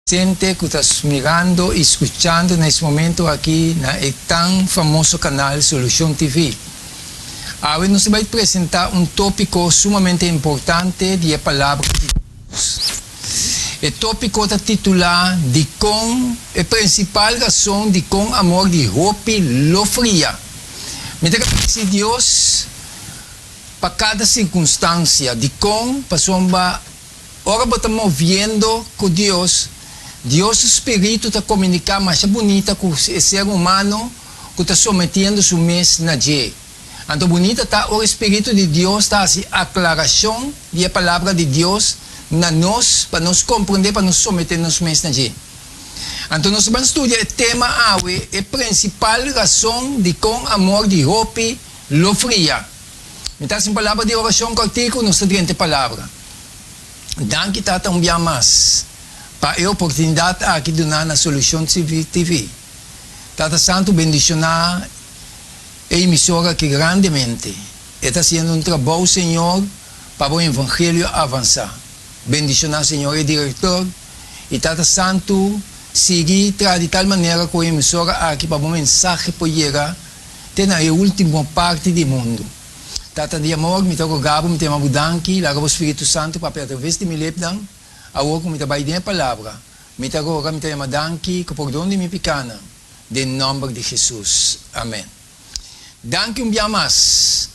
Presente cu ta mirando y scuchando na es momento aki na e tan famoso canal Solucion TV. Awe nos ta bay presenta un topico sumamente importante di e Palabra di Dios. E topico ta titula Dicon e principal rason dicon amor di hopi lo fria. Mi ta agradeci Dios pa cada circunstancia, dicon pasobra Ora bo ta moviendo ku Dios, Dios su spiritu ta komuniká masha bunita ku e ser humano ku ta sometiendo su mes na dje. Anto bunita ta ora e spiritu di Dios ta hasi aklarashon di e Palabra di Dios na nos pa nos komprendé, pa nos someté nos mes na dje. Anto nos ta ban studia e tema awe, E Prinsipal Rason Dikon Amor di Hopi Lo Fria. Mi ta hasi un palabra di orashon kòrtiku, nos ta drenta e palabra. Danki Tata un bia mas pa e oportunidat aki duna na Solucion TV. Tata Santu bendiciona e emisora aki grandemente. E ta haciendo un trabou Señor pa bo evangelio avansa. Bendiciona Señor e director y Tata Santu sigui traha di tal manera cu e emisora aki pa bo mensahe por yega te na e ultimo parti di mundu. Tata di amor, mi ta roga bo, mi ta yama bo danki, laga bo Spiritu Santu papia atraves di mi lepnan, awor ku mi ta bai den e Palabra. Mi ta roga, mi ta yama danki, ku pordon di mi pikanan, den nòmber di Hesus. Amen. Danki un bia mas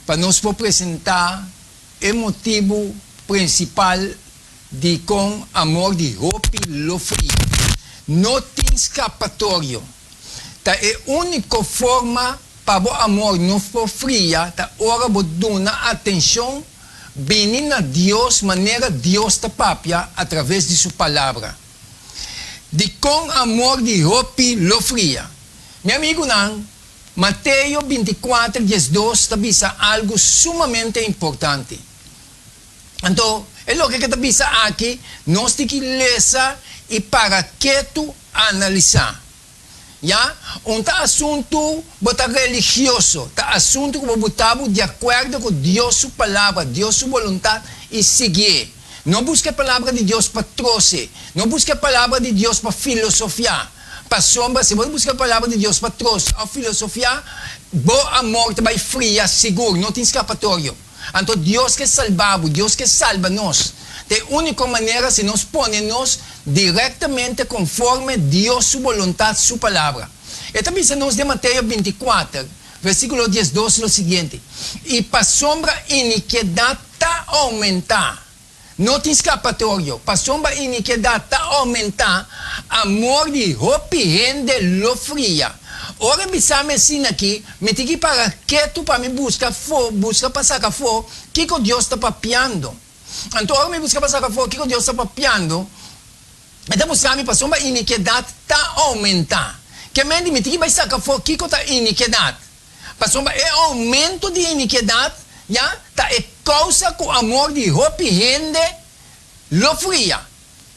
pa nos por presentá e motibu prinsipal di kon amor di hopi lo fria. No tin skapatorio. Ta e úniko forma pa bo amor no por fria ta ora bo duna atenshon bini na Dios manera Dios ta papia atraves di su Palabra. Dikon amor di hopi lo fria? Mi amigunan, Mateo 24, 12 ta bisa algu sumamente importante. Anto, e loke ke ta bisa aki, nos tin ki lesa i para ketu analisá. Ya, un ta asuntu bo ta religioso, ta asuntu ku bo buta bo di akuerdo ku Dios su Palabra, Dios su boluntat i siguié. No buska e Palabra di Dios pa trose, no buska e Palabra di Dios pa filosofiá, pasobra si bo ta buska e Palabra di Dios pa trose òf filosofiá, bo amor ta bai fria sigur, no tin skapatorio. Anto Dios ke salba bo, Dios ke salba nos. Ta e úniko manera si nos pone nos direktamente konforme Dios su boluntat, su Palabra. E ta bisa nos den Mateo 24, versíkulo 12 lo siguiente, I pasobra inikedat ta oumentá, No tin skapatorio, pasobra inikedat ta oumentá, amor di hopi hende lo fria. Ora bisa mi asina aki, mi tin ki para ketu pa mi buska afó, buska pa saka afó kiko Dios ta papiando. Anto ora mi buska pa saka afó kiko Dios ta papiando, E ta mustra mi pasobra inikedat ta oumentá. Ke men di mi tin ki bai saka afó kiko ta inikedat. Pasobra e oumento di inikedat ya ta e kousa ku amor di hopi hende lo fria.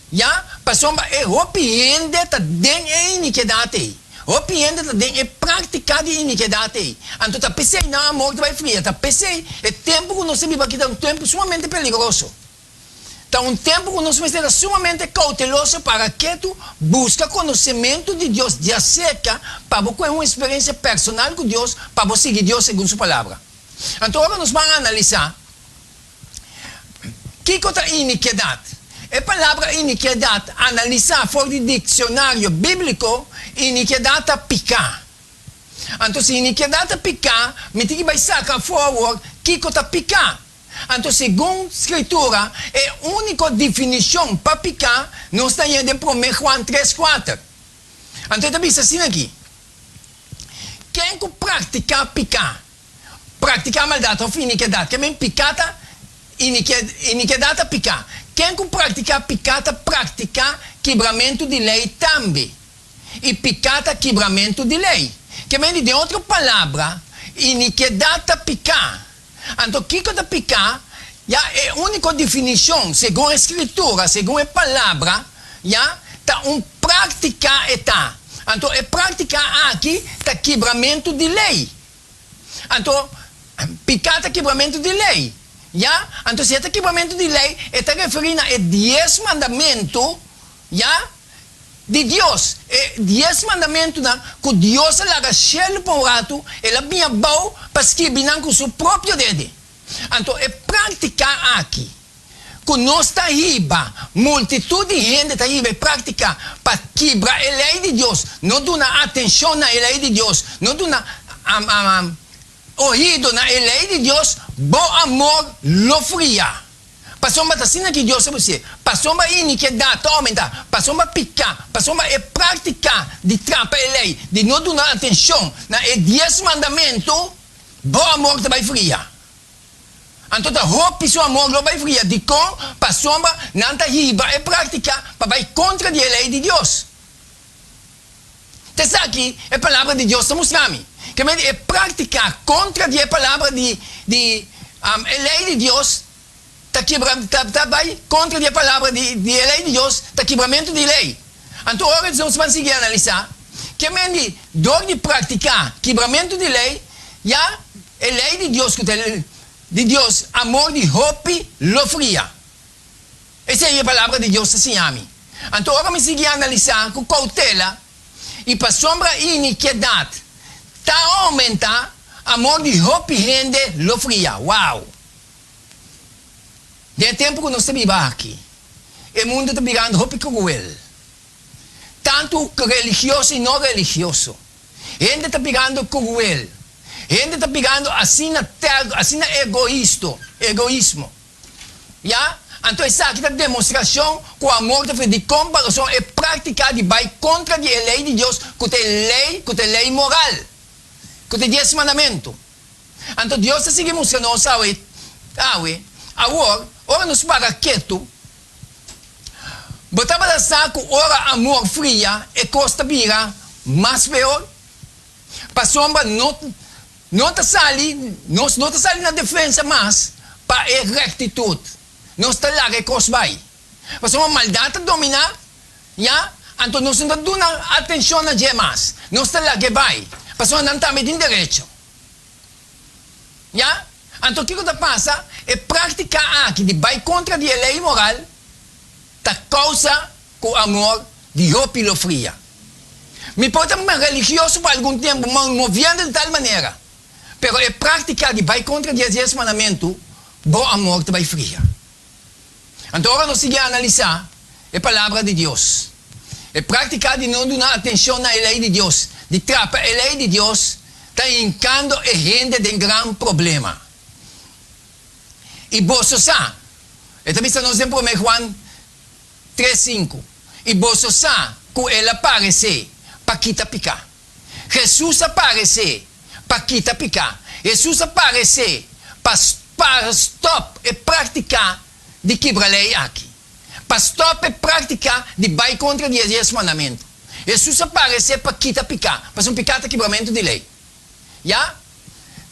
Ya, pasobra e hopi hende ta den e inikedat ei. Hopi hende ta den e práktika di inikedat ei. Anto ta p'esei nan amor ta bai fria. Ta p'esei e tempu ku nos ta biba aki ta un tempu sumamente peligroso. Ta un tempu ku nos mester ta sumamente kouteloso para ketu buska konosementu di Dios djaserka pa bo kohe un eksperensia personal ku Dios pa bo sigui Dios segun su Palabra. Anto ora nos ban analisá kiko ta inikedat, e palabra inikedat analisá for di diksionario bíbliko, inikedat ta piká. Anto si inikedat ta piká, mi tin ki bai saka afó awor kiko ta piká. Anto segun Skritura, e úniko definishon pa piká nos ta haña den Promé Juan tres kuater. Anto e ta bisa asina aki, Ken ku praktiká piká, praktiká maldat òf inikedat, ke men piká ta inikedat ta piká. Ken ku praktiká piká ta praktiká kibramentu di lei tambe. I piká ta kibramentu di lei. Ke men di den otro palabra, inikedat ta piká. Anto kiko ta piká? Ya, e úniko definishon segun e Skritura, segun e Palabra, ya, ta un práktika e ta. Anto e práktika aki ta kibramentu di lei. Anto, piká ta kibramentu di lei. Ya, anto si e ta kibramentu di lei, e ta referí na e Dies Mandamentu. Ya, di Dios, e Dies Mandamentunan ku Dios a laga shelu pa un ratu, el a bin abou pa skirbi nan ku su propio dede. Anto e práktika aki ku nos ta hiba, multitut di hende ta hiba e práktika pa kibra e lei di Dios, no duna atenshon na e lei di Dios, no duna oido na e lei di Dios, bo amor lo fria. Pasobra ta asina ki Dios a bis'é, pasobra inikidat ta oumentá, pasobra piká, pasobra e práktika di trapa e lei, di no duna atenshon na e Dies Mandamentu, bo amor ta bai fria. Anto ta hopi su amor lo bai fria. Dikon? Pasobra nan ta hiba e práktika pa bai kontra di e lei di Dios. Ta esaki e Palabra di Dios ta mustra mi. Ke medi e práktika kontra di e Palabra di di e lei di Dios ta kibra ta ta bai kontra di e Palabra di di e lei di Dios ta kibramentu di lei. Anto ora nos ban sigui analisá ke medi dor di praktiká kibramentu di lei ya e lei di Dios ku ta di Dios amor di hopi lo fria. Esei e Palabra di Dios ta siña mi. Anto ora mi sigui analisá ku koutela i pasobra inikiedat ta oumentá, amor di hopi hende lo fria. Wow! Den e tempu ku nos ta biba aki, e mundu ta birando hopi kruel. Tantu religioso i no religioso. Hende ta birando kruel. Hende ta birando asina tergo, asina egoisto, egoismo. Ya, anto esaki ta demostrashon ku amor ta fria. Dikon? Pasobra e práktika di bai kontra di e lei di Dios, ku ta e lei, ku ta e lei moral, ku ta e Dies Mandamentu. Anto Dios ta sigui mustra nos awe, awe, awor, ora nos para ketu, bo tabata sa ku ora amor fria e kos ta bira mas peor? Pasobra no No ta sali, nos no ta sali na defensa mas pa e rectitud. Nos ta laga e cos bay. Pasobra maldad ta domina, ya, anto nos no ta duna atencion na dje mas. Nos ta lag'e bay, pasobra nan tambe tin derecho. Ya, anto kico ta pasa? E practica aki di bay contra di e ley moral ta causa cu amor di hopi lo fria. Mi por ta religioso pa algun tempu, ma moviendo di tal manera, pero e práctica di bai contra di e dies mandamentu, bo amor ta bai fria. Anto ora nos sigui analisa e Palabra di Dios, e práctica di no duna atencion na e ley di Dios, di trapa e ley di Dios, ta hincando e hende den gran problema. I boso sa, e ta bisa nos den Prome Juan 3, 5, I boso sa ku el a paresé pa kita piká. Hesus a paresé pa kita piká. Hesus a paresé pa pa stòp e práktika di kibra lei aki, pa stòp e práktika di bai kontra di e Dies Mandamentu. Hesus a paresé pa kita piká, pasobra piká ta kibramentu di lei. Ya?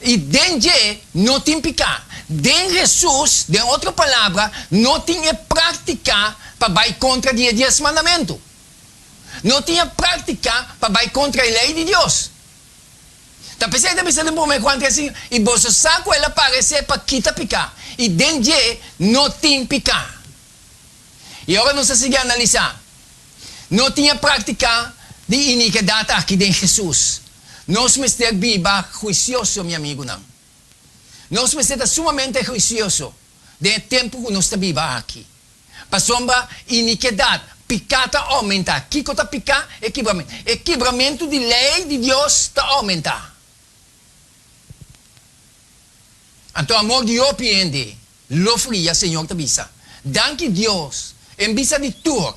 I den dje no tin piká. Den Hesus, den otro palabra, no tin e práktika pa bai kontra di e Dies Mandamentu. No tin e práktika pa bai kontra e lei di Dios. Ta p'esei ta bisa den Promé Juan 3, I boso sa ku el a paresé pa kita piká, i den dje no tin piká. I ora nos ta sigui analisá, no tin e práktika di inikidat aki den Hesus. Nos mester biba huisioso, mi amigunan. Nos mester ta sumamente huisioso den e tempu ku nos ta biba aki. Pasobra inikidat, piká ta oumentá. Kiko ta piká? E kibramentu. E kibramentu di lei di Dios ta oumentá. Anto amor di hopi hende lo fria, Señor ta bisa. Danki Dios, en bisa di tur.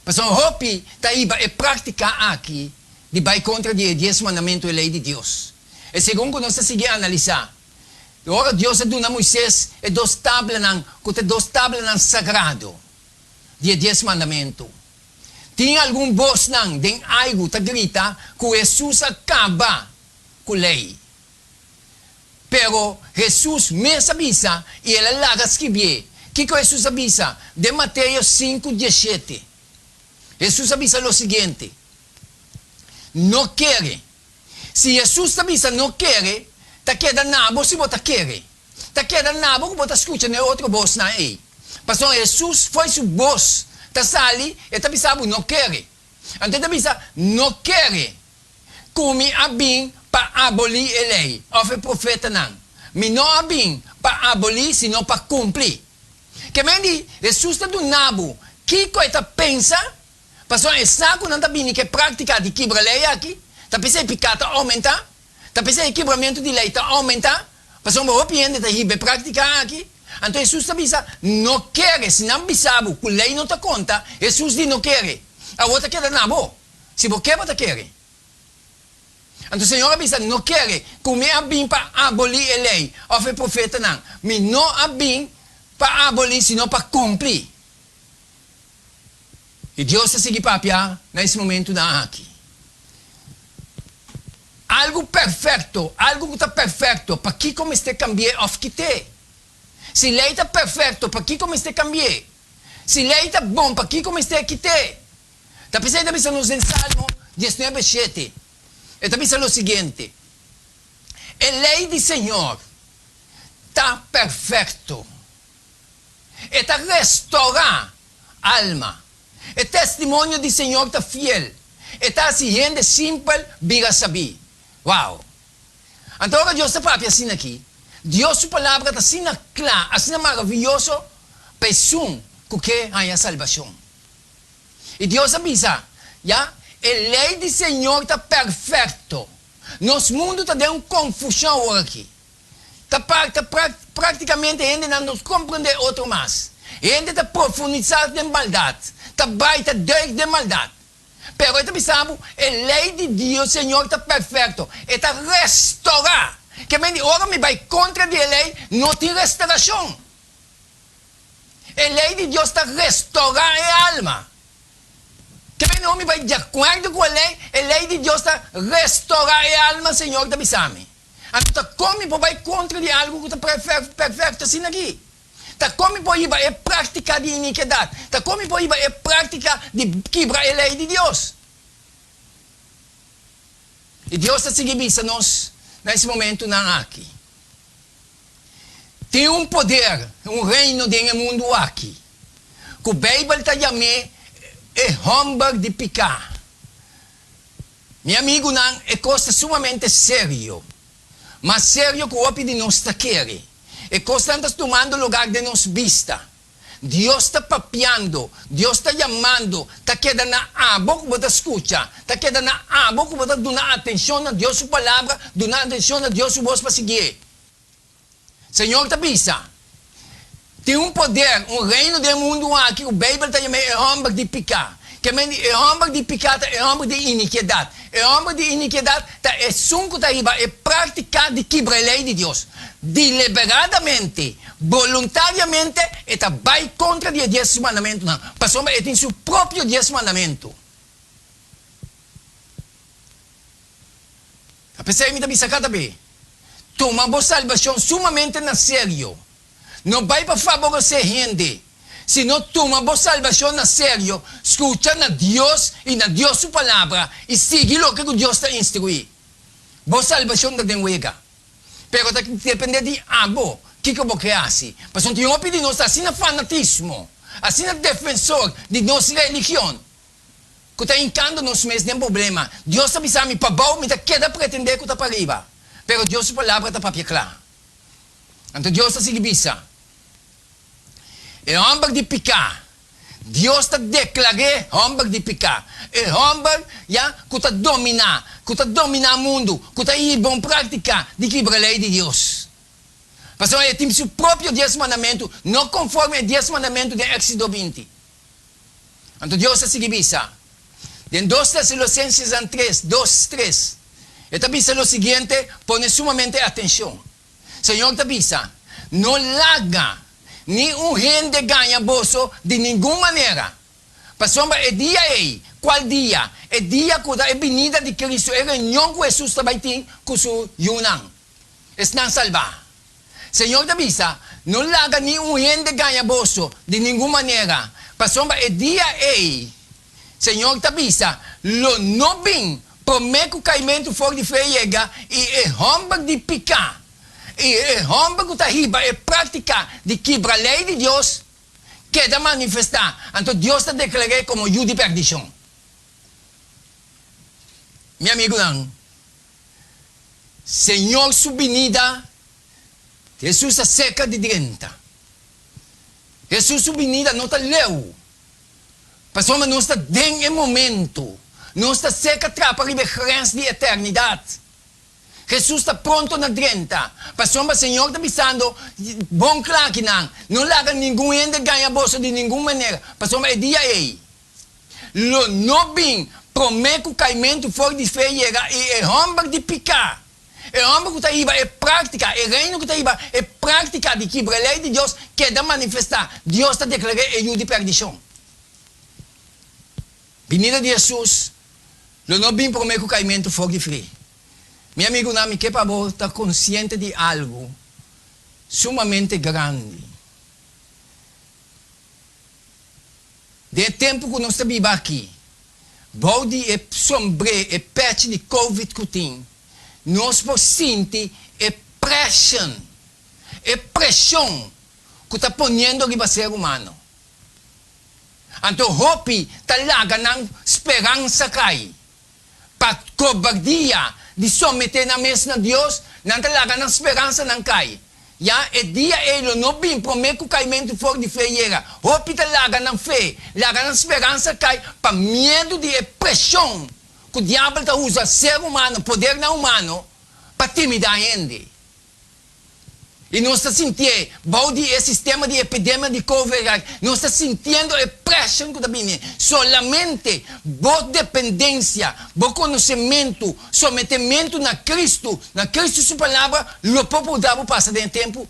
Pasobra hopi ta hiba e práktika aki di bai kontra di e Dies Mandamentu, e lei di Dios. E segun ku nos ta sigui analisá, ora Dios a duna Moises e dos tablanan ku ta dos tablanan sagrado di e Dies Mandamentu, tin algun bosnan den airu ta grita ku Hesus a kaba ku lei. Pero Hesus mes a bisa i el a laga skibié. Kiko Hesus a bisa? Den Mateo 5, 17, Hesus a bisa lo siguiente, No kere. Si Hesus ta bisa no kere, ta keda na bo si bo ta kere. Ta keda na bo ku bo ta skucha na e otro bosnan ei. Pasobra Hesus fo'i su bos. ta sali, e ta bisa bo no kere. Anto e ta bisa, No kere ku mi a bin pa abolí e Lei òf e Profetanan. Mi no a bin pa abolí, sino pa kumpli. Ke men di, Hesus ta duna bo kiko e ta pensa, pasobra e sa ku nan ta bini ku e práktika di kibra lei aki, ta p'esei piká ta oumentá, ta p'esei e kibramentu di lei ta oumentá, pasobra hopi hende ta hiba e práktika aki. Anto Hesus ta bisa, No kere, si nan bisa bo ku lei no ta konta, Hesus di no kere. Awor ta keda na bo, si bo ke bo ta kere. Anto Señor a bisa, No kere ku mi a bin pa abolí e lei òf e profetanan. Mi no a bin pa abolí, sino pa kumpli. I Dios ta sigui papia na es momentunan aki. Algu perfekto, algu ku ta perfekto, pakiko mester kambi'é òf kit'é? Si lei ta perfekto, pakiko mester kambi'é? Si lei ta bon, pakiko mester kit'é? Ta p'esei ta bisa nos den Salmo diesnuebe shete, e ta bisa lo siguiente, E lei di Señor ta perfekto, e ta restorá alma. E testimonio di Señor ta fiel, e ta hasi hende simpel bira sabí. Wow! Anto ora Dios ta papia asina aki, Dios su Palabra ta asina kla, asina maravioso pa esun ku ke haña salbashon. I Dios a bisa, Ya, e lei di Señor ta perfekto. Nos mundu ta den un konfushon awor aki. Ta ta praktikamente hendenan no komprendé otro mas. Hende ta profundisá den maldat, ta bai ta duik den maldat. Pero e ta bisa bo, e lei di Dios, Señor, ta perfekto. E ta restorá. Ke men di ora mi bai kontra di e lei, no tin restorashon. E lei di Dios ta restorá e alma. Ke men homi bai di akuerdo ku e lei, e lei di Dios ta restorá e alma, Señor ta bisa mi. Anto ta kon mi por bai kontra di algu ku ta perfekto asina aki? Ta kon mi por hiba e práktika di inikedat? Ta kon mi por hiba e práktika di kibra e lei di Dios? I Dios ta sigui bisa nos na es momentunan aki. Tin un poder, un reino den e mundu aki, ku Beibel ta yam'é e hòmber di piká. Mi amigunan, e kos ta sumamente serio, mas serio ku hopi di nos ta kere. E kosnan ta tumando lugar den nos bista. Dios ta papiando, Dios ta yamando, ta keda na abo ku bo ta skucha, ta keda na abo ku bo ta duna atenshon na Dios su palabra, duna atenshon na Dios su bos pa siguié. Señor ta bisa, Tin un poder, un reino den e mundu aki ku Beibel ta yam'é e hòmber di piká. Ke men di e hòmber di piká ta e hòmber di inikiedat. E hòmber di inikiedat ta esun ku ta hiba e práktika di kibra e lei di Dios. Deliberadamente, boluntariamente e ta bai kontra di e dies mandamentunan, pasobra e tin su propio dies mandamentu. Ta p'esei mi ta bisa kada be, Tuma bo salbashon sumamente na serio. No bai pa faboresé hende, sino tuma bo salbashon na serio, skucha na Dios i na Dios su Palabra i sigui loke ku Dios ta instruí. Bo salbashon ta den wega. Pero ta dependé di abo kiko bo ke hasi. Pasobra tin hopi di nos ta asina fanatismo, asina defensor di nos religion, ku ta hinkando nos mes den problema. Dios ta bisa mi pabou, mi ta keda pretendé ku ta pariba. Pero Dios su Palabra ta papia kla. Anto Dios ta sigui bisa, E hòmber di piká, Dios ta deklar'é hòmber di piká, e hòmber, ya, ku ta dominá, ku ta dominá mundu, ku ta hiba un práktika di kibra lei di Dios. Pasobra e tin su propio dies mandamentu, no konforme e dies mandamentu den Éksido 20. Anto Dios ta sigui bisa, den Dos Tesalonicensesan tres, dos, tres, E ta bisa lo siguiente, pone sumamente atencion. Señor ta bisa, No laga ni un hende gaña boso di ningun manera, pasobra e dia ei, cual dia? E dia cu ta e binida di Cristo, e reunion cu Jesus ta bay tin cu su yunan, esnan salba. Señor ta bisa, No laga ni un hende gaña boso di ningun manera, pasobra e dia ei, Señor ta bisa, lo no bin promé ku kaimentu for di fe yega i e hòmber di piká i e hòmber ku ta hiba e práktika di kibra lei di Dios. keda manifestá, anto Dios ta deklar'é komo yu di pèrdishon. Mi amigunan, Señor su binida, Hesus ta serka di drenta. Hesus su binida no ta leu, pasobra nos ta den e momento, nos ta serka trapa riba e grens di eternidat. Hesus ta pronto na drenta, pasobra Señor ta bisando bon kla akinan, No laga ningun hende gaña boso di ningun manera, pasobra e dia ei lo no bin promé ku kaimentu for di fe yega i e hòmber di piká, e hòmber ku ta hiba e práktika, e reino ku ta hiba e práktika di kibra e lei di Dios keda manifestá. Dios ta deklar'é e yu di pèrdishon. Binida di Hesus lo no bin promé ku kaimentu for di fri. Mi amigunan, mi ke pa bo ta konsiente di algu sumamente grandi. Den e tempu ku nos ta biba aki, bou di e sombré, e pèchi di covid ku tin, nos por sinti e preshon, e preshon ku ta poniendo riba ser humano. Anto hopi ta laga nan speransa kai. Pa kobardia di someté nan mes na Dios, nan ta laga nan speransanan kai. Ya, e dia ei lo no bin promé ku kaimentu for di fe yega. Hopi ta laga nan fe, laga nan speransa kai pa miedu di e preshon ku diabel ta usa ser humano, podernan humano, pa timidá hende. I nos ta sintié bou di e sistema di epidemia di covid aki, nos ta sintiendo e preshon ku ta bini. Solamente bo dependensia, bo konosementu, sometementu na Kristu, na Kristu su Palabra, lo por por bo pasa den e tempu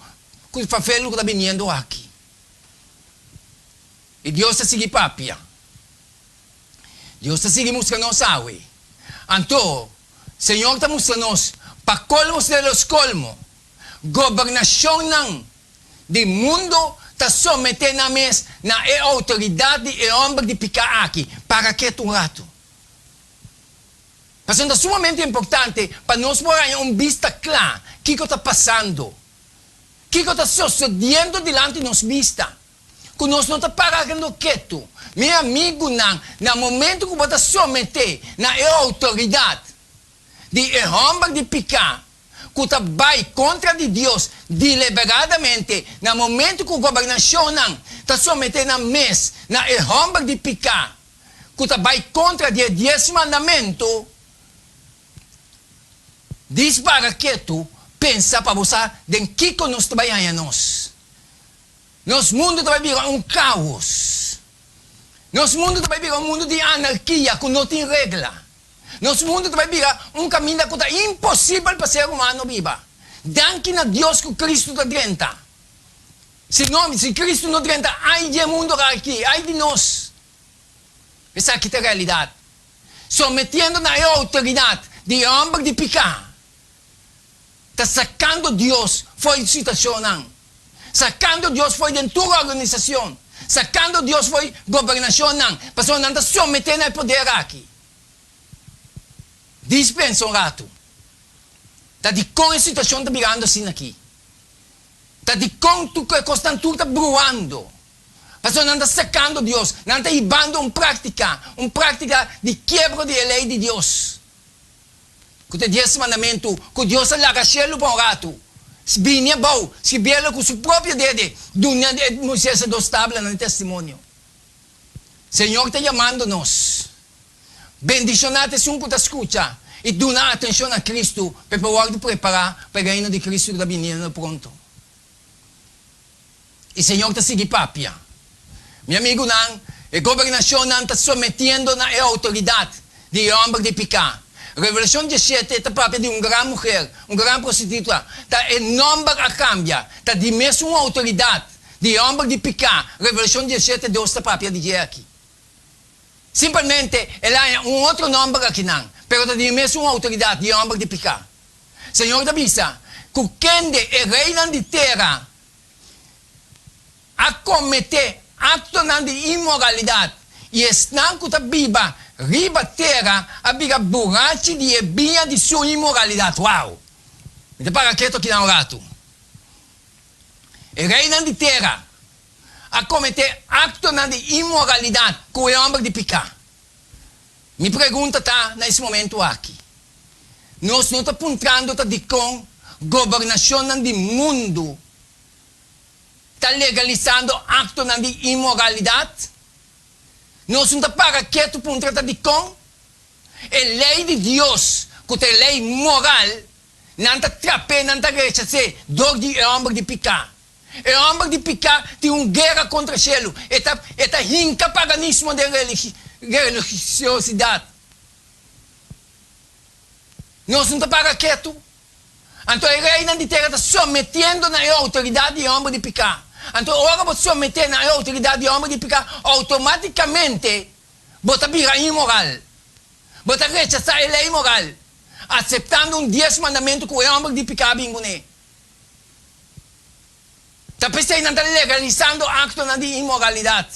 ku fafelu ku ta biniendo aki. I Dios ta sigui papia. Dios ta sigui mustra nos awe. Anto, Señor ta mustra nos, pa colmos de los colmo, gobernacionnan di mundo ta somete nan mes na e autoridad di e homber di pica aki. Para ketu un rato. Pasobra ta sumamente importante pa nos por haña un bista cla kico ta pasando, kico ta sosodiendo dilanti nos bista. Ku nos no ta parando ketu. Mi amigunan, na momentu ku bo ta someté na e outoridat di e hòmber di piká ku ta bai kontra di Dios deliberadamente, na momentu ku gobernashonnan ta someté nan mes na e hòmber di piká ku ta bai kontra di e Dies Mandamentu, dis para ketu, pensa pa bo sa den kiko nos ta bai haña nos. Nos mundu ta bai bira un kaos. Nos mundu ta bai bira un mundu di anarkia ku no tin regla. Nos mundu ta bai bira un kaminda ku ta imposibel pa ser humano biba. Danki na Dios ku Kristu ta drenta. Si no, si Kristu no drenta, ai di e mundu aki, ai di nos. Esaki ta realidat. Sometiendo na e outoridat di e hòmber di piká. Ta sacando Dios fo'i di situacionnan, sacando Dios fo'i den tur organisacion, sacando Dios fo'i gobernacionnan, pasobra nan ta somete na e poder aki. Dispensa un ratu. Ta dicon e situacion ta birando asina aki? Ta dicon tur e cosnan tur ta bruando? Pasobra nan ta sacando Dios, nan ta hibando un practica, un practica di kiebro di e ley di Dios. Ku ta e Dies Mandamentu ku Dios a laga shelu pa un ratu, bini abou, skibielo ku su propio dede, duna Moisés e dos tablanan di testimonio. Señor ta yamando nos. Bendishoná ta esun ku ta skucha i duna atenshon na Kristu pa e por wòrdu prepará pa e reino di Kristu ku ta biniendo pronto. I Señor ta sigui papia. Mi amigunan, e gobernashonnan ta sometiendo na e outoridat di e hòmber di piká. Revelashon diesshete ta papia di un gran muher, un gran prostituta. Ta e nòmber a kambia. Ta di mesun outoridat di e hòmber di piká. Revelashon diesshete Dios ta papia di dje aki. Simpelmente el a haña un otro nòmber akinan, pero ta di e mesun outoridat di e hòmber di piká. Señor ta bisa ku kende e reinan di tera a kometé aktonan di inmoralidat i esnan ku ta biba riba tera a bira burachi di e biña di su inmoralidat. Wow! Mi ta para ketu akinan un ratu. E reinan di tera. a kometé aktonan di inmoralidat ku e hòmber di piká. Mi pregunta ta na es momentu aki, nos no ta puntrando ta dikon gobernashonnan di mundu ta legalisando aktonan di inmoralidat? Nos no ta para ketu puntra ta dikon e lei di Dios, ku ta e lei moral, nan ta trap'é, nan ta rechas'é dor di e hòmber di piká. E hòmber di piká tin un guera kontra shelu. E ta e ta hinka paganismo den religiosidat. Nos no ta para ketu. Anto e reinan di tera ta sometiendo na e outoridat di e hòmber di piká. Anto ora bo someté na e outoridat di e hòmber di piká, outomátikamente bo ta bira inmoral. Bo ta rechasá e lei moral, aseptando un dies mandamentu ku e hòmber di piká a bin kuné. Ta p'esei nan ta legalisando aktonan di inmoralidat.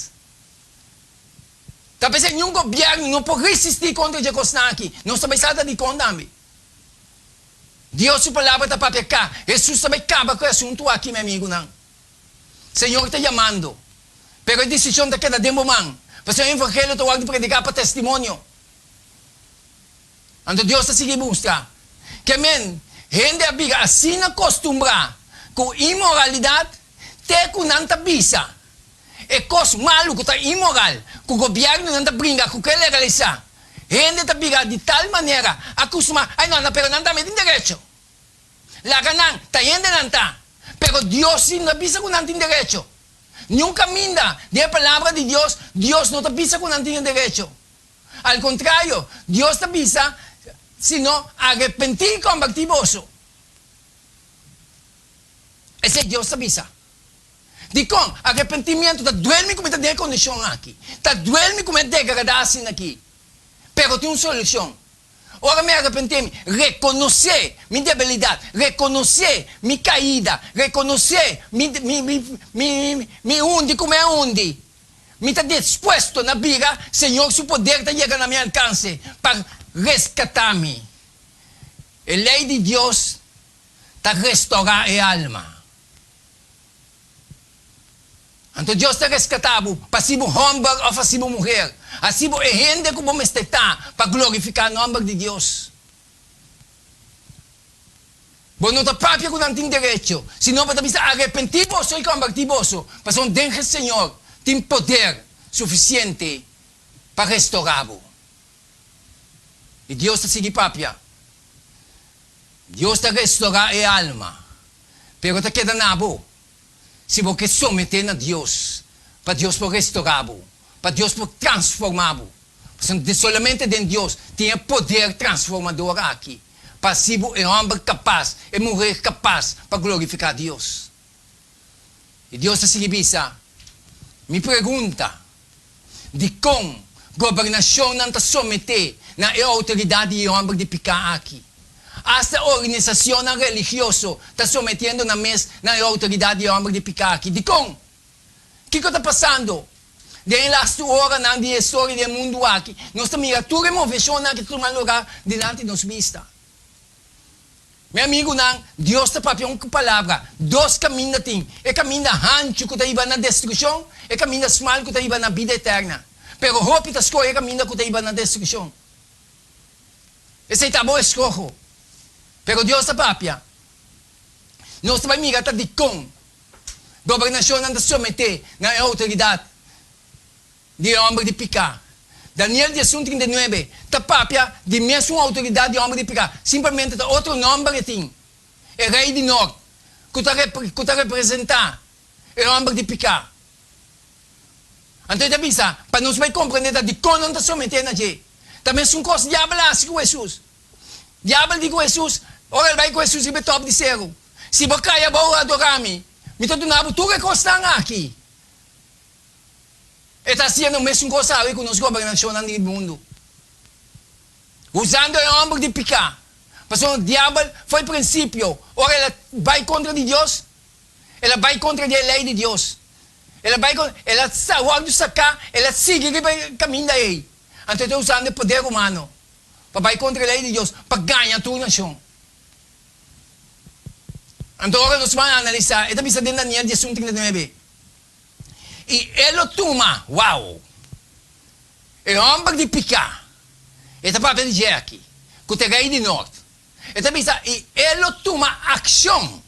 Ta p'esei niun gobièrnu no por resistí kontra dje kosnan aki. Nos ta bai sa ta dikon tambe. Dios su Palabra ta papia ka. Hesus ta bai kaba ku e asuntu aki, mi amigunan. Señor ta yamando, pero e desishon ta keda den bo man, pasobra e evangelio ta wòrdu prediká pa testimonio. Anto Dios ta sigui mustra ke men hende a bira asina kostumbrá ku inmoralidat te ku nan ta bisa e kos malu ku ta inmoral ku gobièrnunan ta bringa ku ke legalisá. Hende ta bira di tal manera akustumá, Ai no, pero nan tambe tin derecho. Laga nan, ta hende nan ta. Pero Dios si no ta bisa ku nan tin derecho. Niun kaminda den e Palabra di Dios, Dios no ta bisa ku nan tin e derecho. Al kontrario, Dios ta bisa, Sino arepentí i kombertí boso. Esei Dios ta bisa. Dikon? Arepentimiento ta duel mi ku mi ta den e kondishon aki. Ta duel mi ku mi a degradá asina aki. Pero tin un solushon. Ora mi arepentí mi rekonosé mi debilidat, rekonosé mi kaida, rekonosé mi mi mi mi hundi ku mi a hundi. Mi ta dispuesto na bira Señor su poder ta yega na mi alkanse pa reskatá mi. E lei di Dios ta restourá e alma. Anto Dios ta reskatá bo pa hasi bo hòmber òf hasi bo muher, hasi bo e hende ku bo mester ta pa glorifiká nòmber di Dios. Bo no ta papia ku nan tin derecho, sino bo ta bisa arepentí boso i kombertí boso, pasobra den e Señor tin poder sufisiente pa restorá bo. I Dios ta sigui papia. Dios ta restorá e alma, pero ta keda na bo si bo ke someté na Dios pa Dios por restorá bo, pa Dios por transformá bo. Pasobra solamente den Dios tin e poder transformador aki pa hasi bo e hòmber kapas, e muher kapas pa glorifiká Dios. I Dios ta sigui bisa, Mi pregunta, dikon gobernashonnan ta someté na e outoridat di e hòmber di piká aki? Asta organisashonnan religioso ta sometiendo nan mes na e outoridat di e hòmber di piká aki. Dikon? Kiko ta pasando? Den e lastu oranan di e historia di e mundu aki, nos ta mira tur e moveshonnan ki ta tuma lugá dilanti nos bista. Mi amigunan, Dios ta papia un palabra, dos kaminda tin, e kaminda hanchu ku ta hiba na destrukshon, e kaminda smal ku ta hiba na bida eterna. Pero hopi ta skohe e kaminda ku ta hiba na destrukshon. Esei ta bo eskoho. Pero Dios ta papia. Nos ta bai mira ta dikon gobernashonnan ta someté na e outoridat di e hòmber di piká. Daniel diesun 39 ta papia di mesun outoridat di hòmber di piká, simplemente ta otro nòmber e tin, e rei di nòrt, ku ta ku ta representá e hòmber di piká. Anto e ta bisa, pa nos bai komprendé ta dikon nan ta someté na dje. Ta mesun kos diabel a hasi ku Hesus. Diabel di ku Hesus, ora el bai ku Hesus riba e tòp di seru, Si bo kai abou adorá mi, mi ta duna bo tur e kosnan aki. E ta hasiendo mesun kos awe ku nos gobernashonnan di mundu, usando e hòmber di piká. Pasobra Diabel for e prinsipio, ora el a bai kontra di Dios, el a bai kontra di e lei di Dios. El a bai kon, el a sa wòrdu saká, el a sigui riba e kaminda ei. Anto e ta usando e poder humano pa bai kontra e lei di Dios, pa gaña tur nashon. Anto ora nos ban analisá, e ta bisa den Daniel 11, 39. I e lo tuma, wow! E hòmber di piká, e ta papia di dje aki, ku ta e rei di nort. E ta bisa, I e lo tuma akshon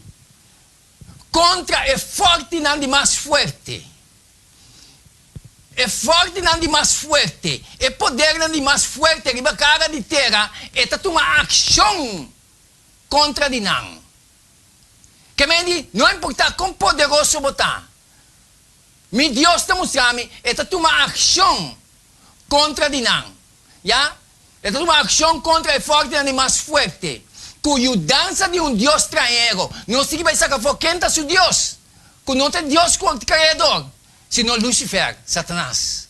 kontra e fòrtinan di mas fuerte. E fòrtinan di mas fuerte, e podernan di mas fuerte riba kara di tera, e ta tuma akshon kontra di nan. Ke men di, no importá kon poderoso bo ta, mi Dios ta mustra mi, e ta tuma akshon kontra di nan. Ya, e ta tuma akshon kontra e fòrtinan di mas fuerte. Ku yudansa di un dios strañero, nos tin ki bai saka afó ken ta su dios, ku no ta e Dios ku Kreador, sino Lucifer, Satanas.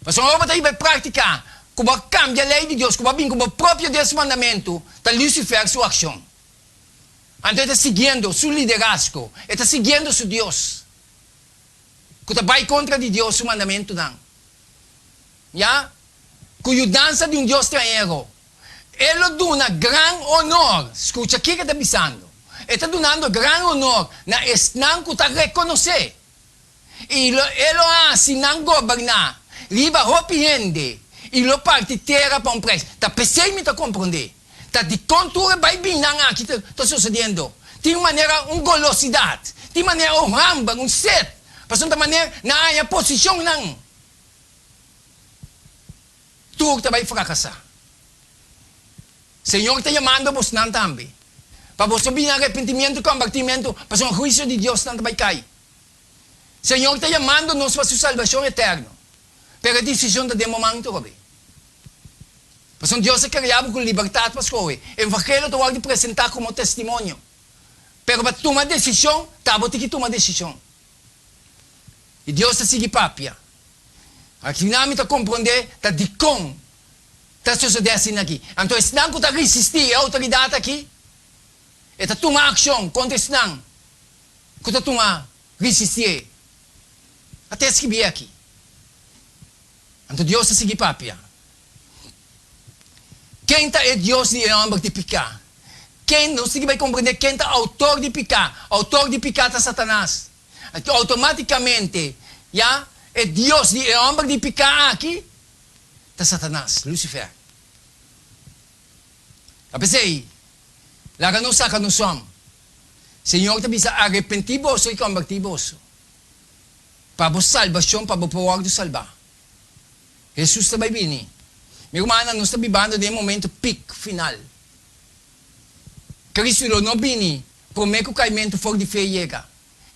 Pasobra ora bo ta riba e práktika ku bo a kambia lei di Dios, ku bo a bin ku bo propio dies mandamentu, ta Lucifer su akshon. Anto e ta siguiendo su liderazgo, e ta siguiendo su dios, ku ta bai kontra di Dios su mandamentunan. Ya, ku yudansa di un dios strañero, e lo duna gran onor, skucha kiko e ta bisando, e ta dunando gran onor na esnan ku ta rekonosé, i lo e lo hasi nan goberná riba hopi hende, i lo parti tera pa un preis. Ta p'esei mi ta komprondé ta dikon tur e baibinnan aki ta sosediendo. Tin un manera un golosidat, tin manera un hamber, un set, pasobra ta manera nan a haña posishonnan. Tur ta bai frakasá. Señor ta yamando bosnan tambe, pa boso bini arepentimiento i kombertimentu, pasobra huisio di Dios nan ta bai kai. Señor ta yamando nos pa su salbashon eterno, pero e disishon ta den bo man trobe. Pasobra Dios a krea bo ku libertat pa skohe. Evangelio ta wòrdu presentá komo testimonio, pero pa tuma desishon, ta bo tin ki tuma desishon. I Dios ta sigui papia. Akinan mi ta komprondé ta dikon ta sosodé asina aki. Anto esnan ku ta risistí e outoridat aki, e ta tuma akshon kontra esnan ku ta tuma risistié. A ta eskibí aki. Anto Dios ta sigui papia. Ken ta e Dios di e hòmber di piká? Ken, nos tin ki bai komprendé ken ta outor di piká. Outor di piká ta Satanas. Anto outomátikamente, ya, e dios di e hòmber di piká aki ta Satanas, Lucifer. Ta p'esei, laga nos saka nos sòm. Señor ta bisa, Arepentí boso i kombertí boso, pa bo salbashon, pa bo por wòrdu salbá. Hesus ta bai bini. Mi rumannan, nos ta bibando den e momento pik final. Cristo lo no bini promé ku kaimentu for di fe yega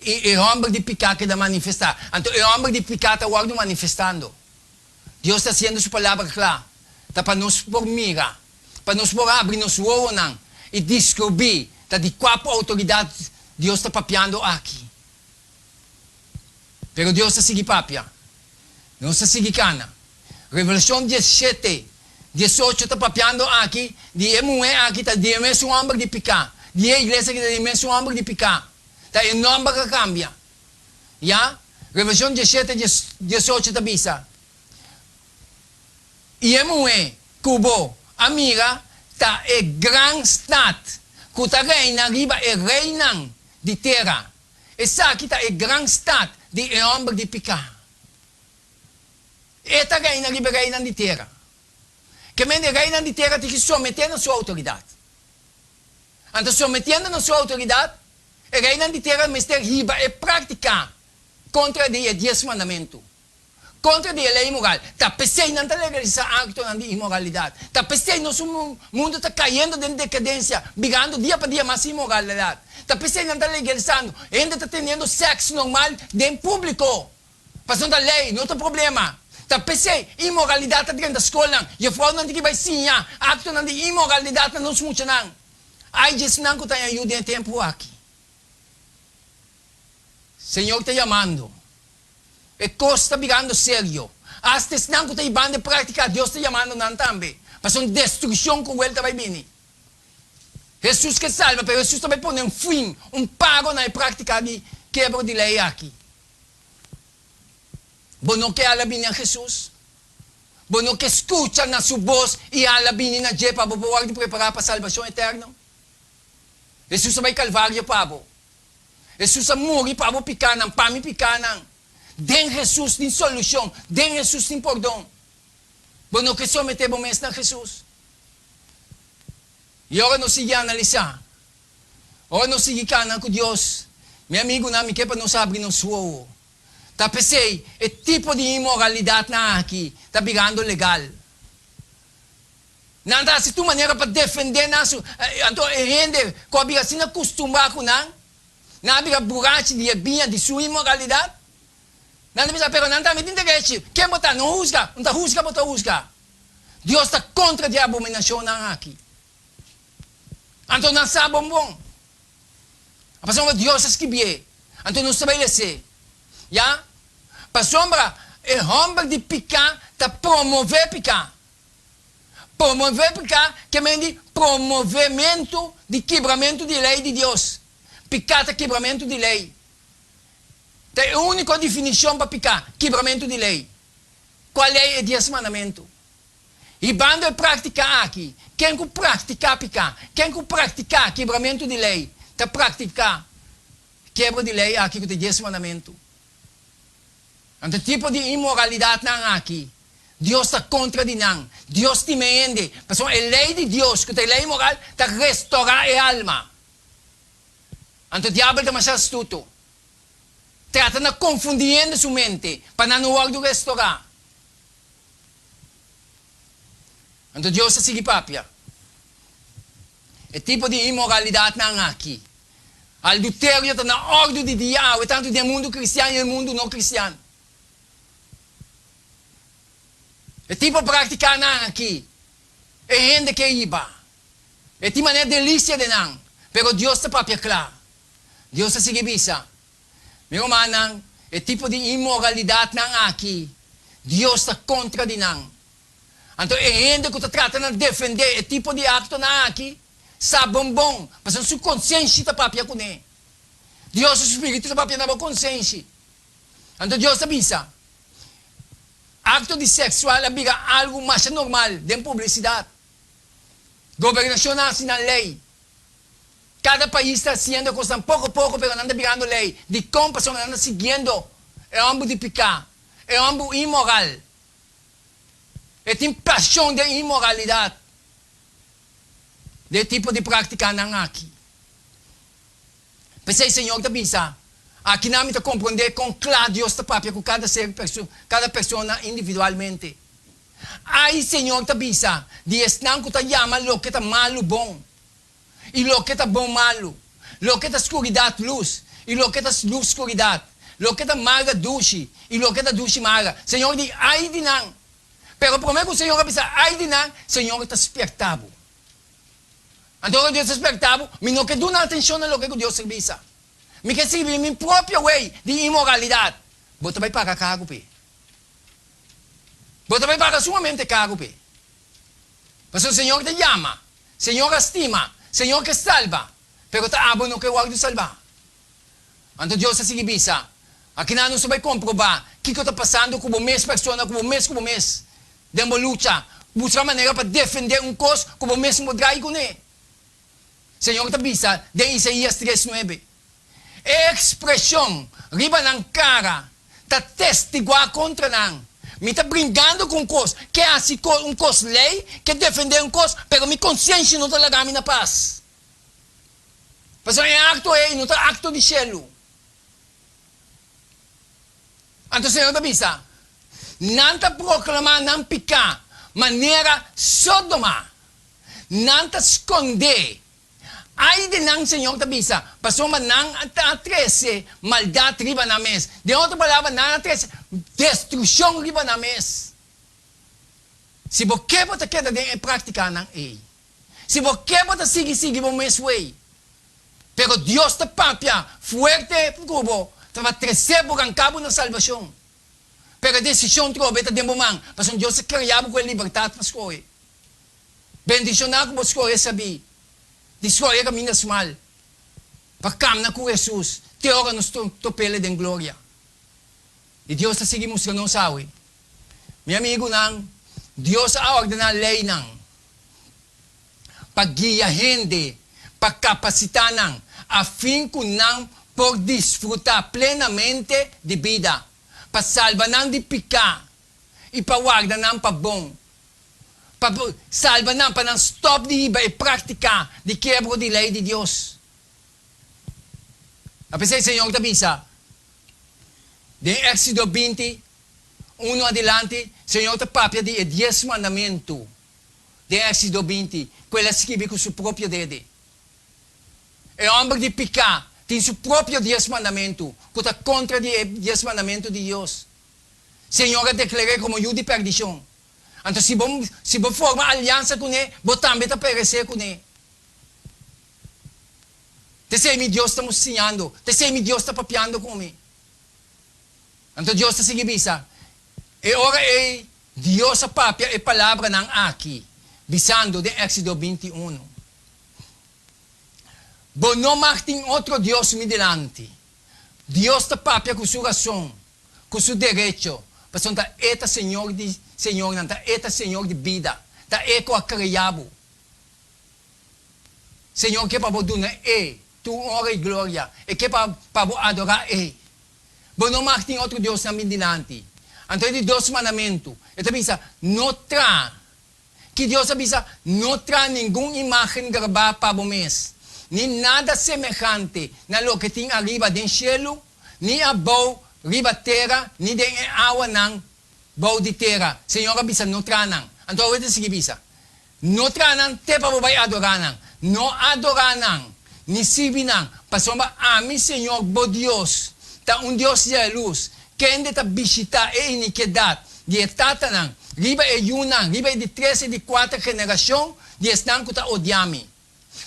i e hòmber di piká keda manifestá. Anto e hòmber di piká ta wòrdu manifestando. Dios ta hasiendo su palabra kla, ta pa nos por mira, pa nos por habri nos wowonan i diskubrí ta di kua outoridat Dios ta papiando aki. Pero Dios ta sigui papia. Nos ta sigui kana. Revelashon diesshete, diesocho ta papiando aki di e muhé aki ta di e mesun hòmber di piká, di e iglesia aki ta di e mesun hòmber di piká. Ta e nòmber ka kambia. Ya? Revelashon diesshete, diesocho ta bisa, I e muhé ku bo a mira ta e gran stat ku ta reina riba e reinan di tera. Esaki ta e gran stat di e hòmber di piká. E ta reina riba e reinan di tera. Ke men e reinan di tera tin ki someté na su outoridat. Anto sometiendo na su outoridat, e reinan di tera mester hiba e práktika kontra di e Dies Mandamentu. Kontra di e lei moral. Ta p'esei nan ta legalisá aktonan di inmoralidat. Ta p'esei nos mundu ta kayendo den dekadensia, birando dia pa dia mas inmoralidat. Ta p'esei nan ta legalisando. Hende ta teniendo sèks normal den públiko. Pasobra ta lei, no ta problema. Ta p'esei inmoralidat ta drenta skolnan. Jefrounan tin ki bai siña aktonan di inmoralidat na nos muchanan. Ai dje esnan ku ta haña yu den e tempu aki. Señor ta yamando. E kos ta birando serio. Asta esnan ku ta hibando e práktika, Dios ta yamando nan tambe. Pasobra un destrukshon kruel ta bai bini. Hesus ke salba, pero Hesus ta bai pone un fin, un paro na e práktika di kebro di lei aki. Bo no ke hala bini a Hesus? Bo no ke skucha na su bos i hala bini na dje pa bo por wòrdu prepará pa salbashon eterno? Hesus a bai Kalvario pa bo. Hesus a muri pa bo pikánan, pa mi pikánan. Den Hesus tin solushon, den Hesus tin pordon. Bo no ke someté bo mes na Hesus? I ora nos sigui analisá, ora nos sigui kana ku Dios, mi amigunan, mi ke pa nos habri nos wowo. Ta p'esei e tipo di inmoralidatnan aki ta birando legal. Nan ta hasi tur manera pa defendé nan su, anto e hende ku a bira asina kustumbrá ku nan, nan a bira burachi di e biña di su inmoralidat. Nan ta bisa, Pero nan tambe tin derechi. Ken bo ta? No husga. Un ta husga bo ta husga. Dios ta kontra di e abominashonnan aki. Anto nan sa bon bon. Pasobra Dios a skibié, anto nos ta bai les'é. Ya? Pasobra e hòmber di piká ta promové piká. Promové piká ke men di promovementu di kibramentu di lei di Dios. Piká ta kibramentu di lei. Ta e úniko definishon pa piká, kibramentu di lei. Kua lei? E Dies Mandamentu. Hibando e práktika aki, ken ku praktiká piká, ken ku praktiká kibramentu di lei, ta praktiká kebra di lei aki ku ta e Dies Mandamentu. Anto e tipo di inmoralidatnan aki, Dios ta kontra di nan. Dios stima e hende, pasobra e lei di Dios, ku ta e lei moral, ta restorá e alma. Anto diabel ta masha astuto. Trata na konfundí hende su mente pa nan no wòrdu restorá. Anto Dios a sigui papia. E tipo di inmoralidatnan aki, alduterio ta na òrdu di dia awe, tantu den mundu kristian i den mundu no kristian. E tipo praktikanan aki, e hende ke hiba. E tin manera delisia den nan, pero Dios ta papia kla. Dios a sigui bisa, Mi rumannan, e tipo di inmoralidatnan aki, Dios ta kontra di nan. Anto e hende ku ta trata na defendé e tipo di aktonan aki, sa bon bon, pasobra su konsenshi ta papia kuné. Dios su spiritu ta papia na bo konsenshi. Anto Dios ta bisa, Akto di seksual a bira algu masha normal den publisidat. Gobernashonnan hasi nan lei. Kada pais ta hasiendo e kosnan poko poko pero nan ta birando lei. Dikon? Pasobra nan ta siguiendo e hòmber di piká, e hòmber inmoral. E tin pashon den inmoralidat, den e tipo di práktikanan aki. P'esei Señor ta bisa, Akinan mi ta komprondé kon kla Dios ta papia ku kada ser, kada persona individualmente. Ai, Señor ta bisa, di esnan ku ta yama loke ta malu bon, i loke ta bon malu, loke ta skuridat lus, i loke ta lus skuridat, loke ta marga dushi, i loke ta dushi marga. Señor di, Ai di nan! Pero promé ku Señor a bisa ai di nan, Señor ta spierta bo. Anto ora Dios ta spierta bo, mi no ke duna atenshon na loke ku Dios ta bisa. Mi ke sirbi mi propio wei di inmoralidat. Bo ta bai paga karu p'e. Bo ta bai paga sumamente karu p'e. Pasobra Señor ta yama, Señor a stima, Señor ke salba, pero ta abo no ke wòrdu salbá. Anto Dios a sigui bisa, Akinan nos ta bai komprobá kiko ta pasando ku bo mes persona, ku bo mes ku bo mes den bo lucha, buska manera pa defendé un kos ku bo mes no por drai kuné. Señor ta bisa den Isaías tres nuebe, E ekspreshon riba nan kara ta testiguá kontra nan. Mi ta bringando ku un kos, ke hasi un kos lei, ke defendé un kos, pero mi konsienshi no ta laga mi na pas. Pasobra e akto ei no ta akto di shelu. Anto Señor ta bisa, Nan ta proklamá nan piká manera Sodoma. Nan ta skondé. Ai di nan, Señor ta bisa, pasobra nan a trese maldat riba nan mes. Den otro palabra, nan a trese destrukshon riba nan mes. Si bo ke bo ta keda den e práktikanan ei. Si bo ke bo ta sigui sigui bo mes wei. Pero Dios ta papia fuerte ku bo, ta pa trese bo ranka bo na salbashon. Pero e desishon trobe ta den bo man, pasobra Dios a krea bo ku e libertat pa skohe. Bendishoná ku bo skohe sabí di skohe kaminda smal pa kamna ku Hesus te ora nos top'El den gloria. I Dios ta sigui mustra nos awe. Mi amigunan, Dios a ordená leinan pa guia hende, pa kapasitá nan, afin ku nan por disfrutá plenamente di bida. Pa salba nan di piká i pa warda nan pa bon. Pa salba nan pa nan stòp di hiba e práktika di kebro di lei di Dios. A p'esei Señor ta bisa den Éxodo 20, unu adilanti, Señor ta papia di e dies mandamentu den Éxodo 20 ku el a skibi ku su propio dede. E hòmber di piká tin su propio dies mandamentu ku ta kontra di e dies mandamentu di Dios. Señor a deklar'é komo yu di pèrdishon. Anto si bo si bo forma aliansa kuné, bo tambe ta peresé kuné. T'esei mi Dios ta siñando, t'esei mi Dios ta papiando ku mi. Anto Dios ta sigui bisa, E ora ei Dios a papia e palabranan aki, bisando den Éxodo 21, Bo no mag tin otro dios mi dilanti. Dios ta papia ku su rason, ku su derecho, pasobra ta E ta Señor di señornan, ta E ta Señor di bida, ta E ku a krea bo. Señor ke pa bo duna E tur honra i gloria, E ke pa pa bo adorá E. Bo no mag tin otro diosnan bin dilanti. Anto e di dos mandamentu, e ta bisa, No traha. Ki Dios a bisa, No traha ningun imágen grabá pa bo mes, ni nada semehante na loke tin ariba den shelu, ni abou riba tera, ni den e awanan bou di tera. Señor a bisa, No traha nan. Anto awe ta sigui bisa, No traha nan te pa bo bai adorá nan. No adorá nan, ni sirbi nan, pasobra ami, Señor bo Dios, ta un Dios yalus, kende ta bishitá e inikedat di e tatanan riba e yunan, riba e di tres i di kuater generashon di esnan ku ta odia mi.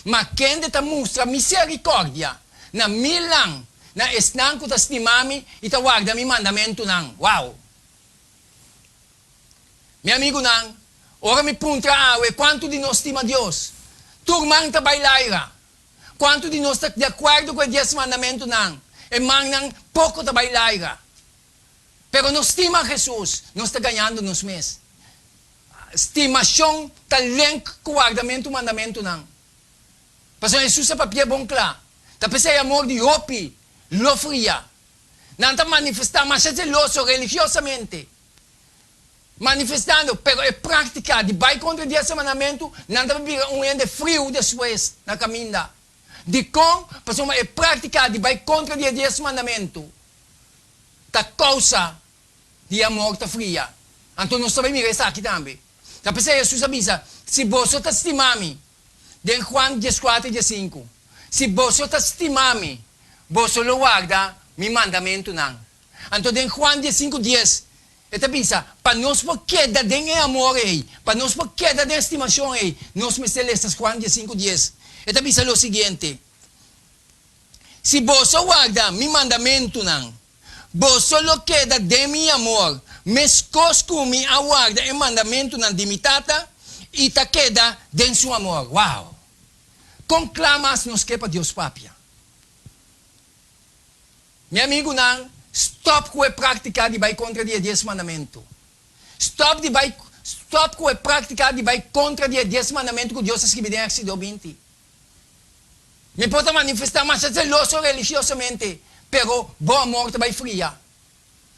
Ma kende ta mustra miserikòrdia na milnan na esnan ku ta stima mi i ta warda mi mandamentunan. Wow! Mi amigunan, ora mi puntra awe kuantu di nos stima Dios, tur man ta bai laira. Kuantu di nos ta di akuerdo ku e Dies Mandamentunan, e mannan poko ta bai laira. Pero nos stima Hesus, nos ta gañando nos mes. Stimashon ta link ku wardamentu mandamentunan. Pasobra Hesus a papia bon kla, ta p'esei amor di hopi lo fria. Nan ta manifestá masha zeloso religiosamente, manifestando, pero e práktika di bai kontra di e mandamentu, nan ta bira un hende friu despues na kaminda. Dikon? Pasobra e práktika di bai kontra di e dies mandamentu ta kousa di e amor ta fria. Anto nos ta bai mira esaki tambe. Ta p'esei Hesus a bisa, Si boso ta stima mi, den Juan 14, 15, Si boso ta stima mi, boso lo warda mi mandamentunan. Anto den Juan 15, 10, e ta bisa, Pa nos por keda den e amor ei, pa nos por keda den e stimashon ei, nos mester lesa Juan 15, 10. E ta bisa lo siguiente, Si boso warda mi mandamentunan, boso lo keda den mi amor, meskos ku mi a warda e mandamentunan di mi Tata i ta keda den su amor. Wow! Kon kla mas nos ke pa Dios papia? Mi amigunan, stòp ku e práktika di bai kontra di e Dies Mandamentu. Stòp di bai, stòp ku e práktika di bai kontra di e Dies Mandamentu ku Dios a skibi den Éxodo 20. Mi por ta manifestá masha zeloso religiosamente, pero bo amor ta bai fria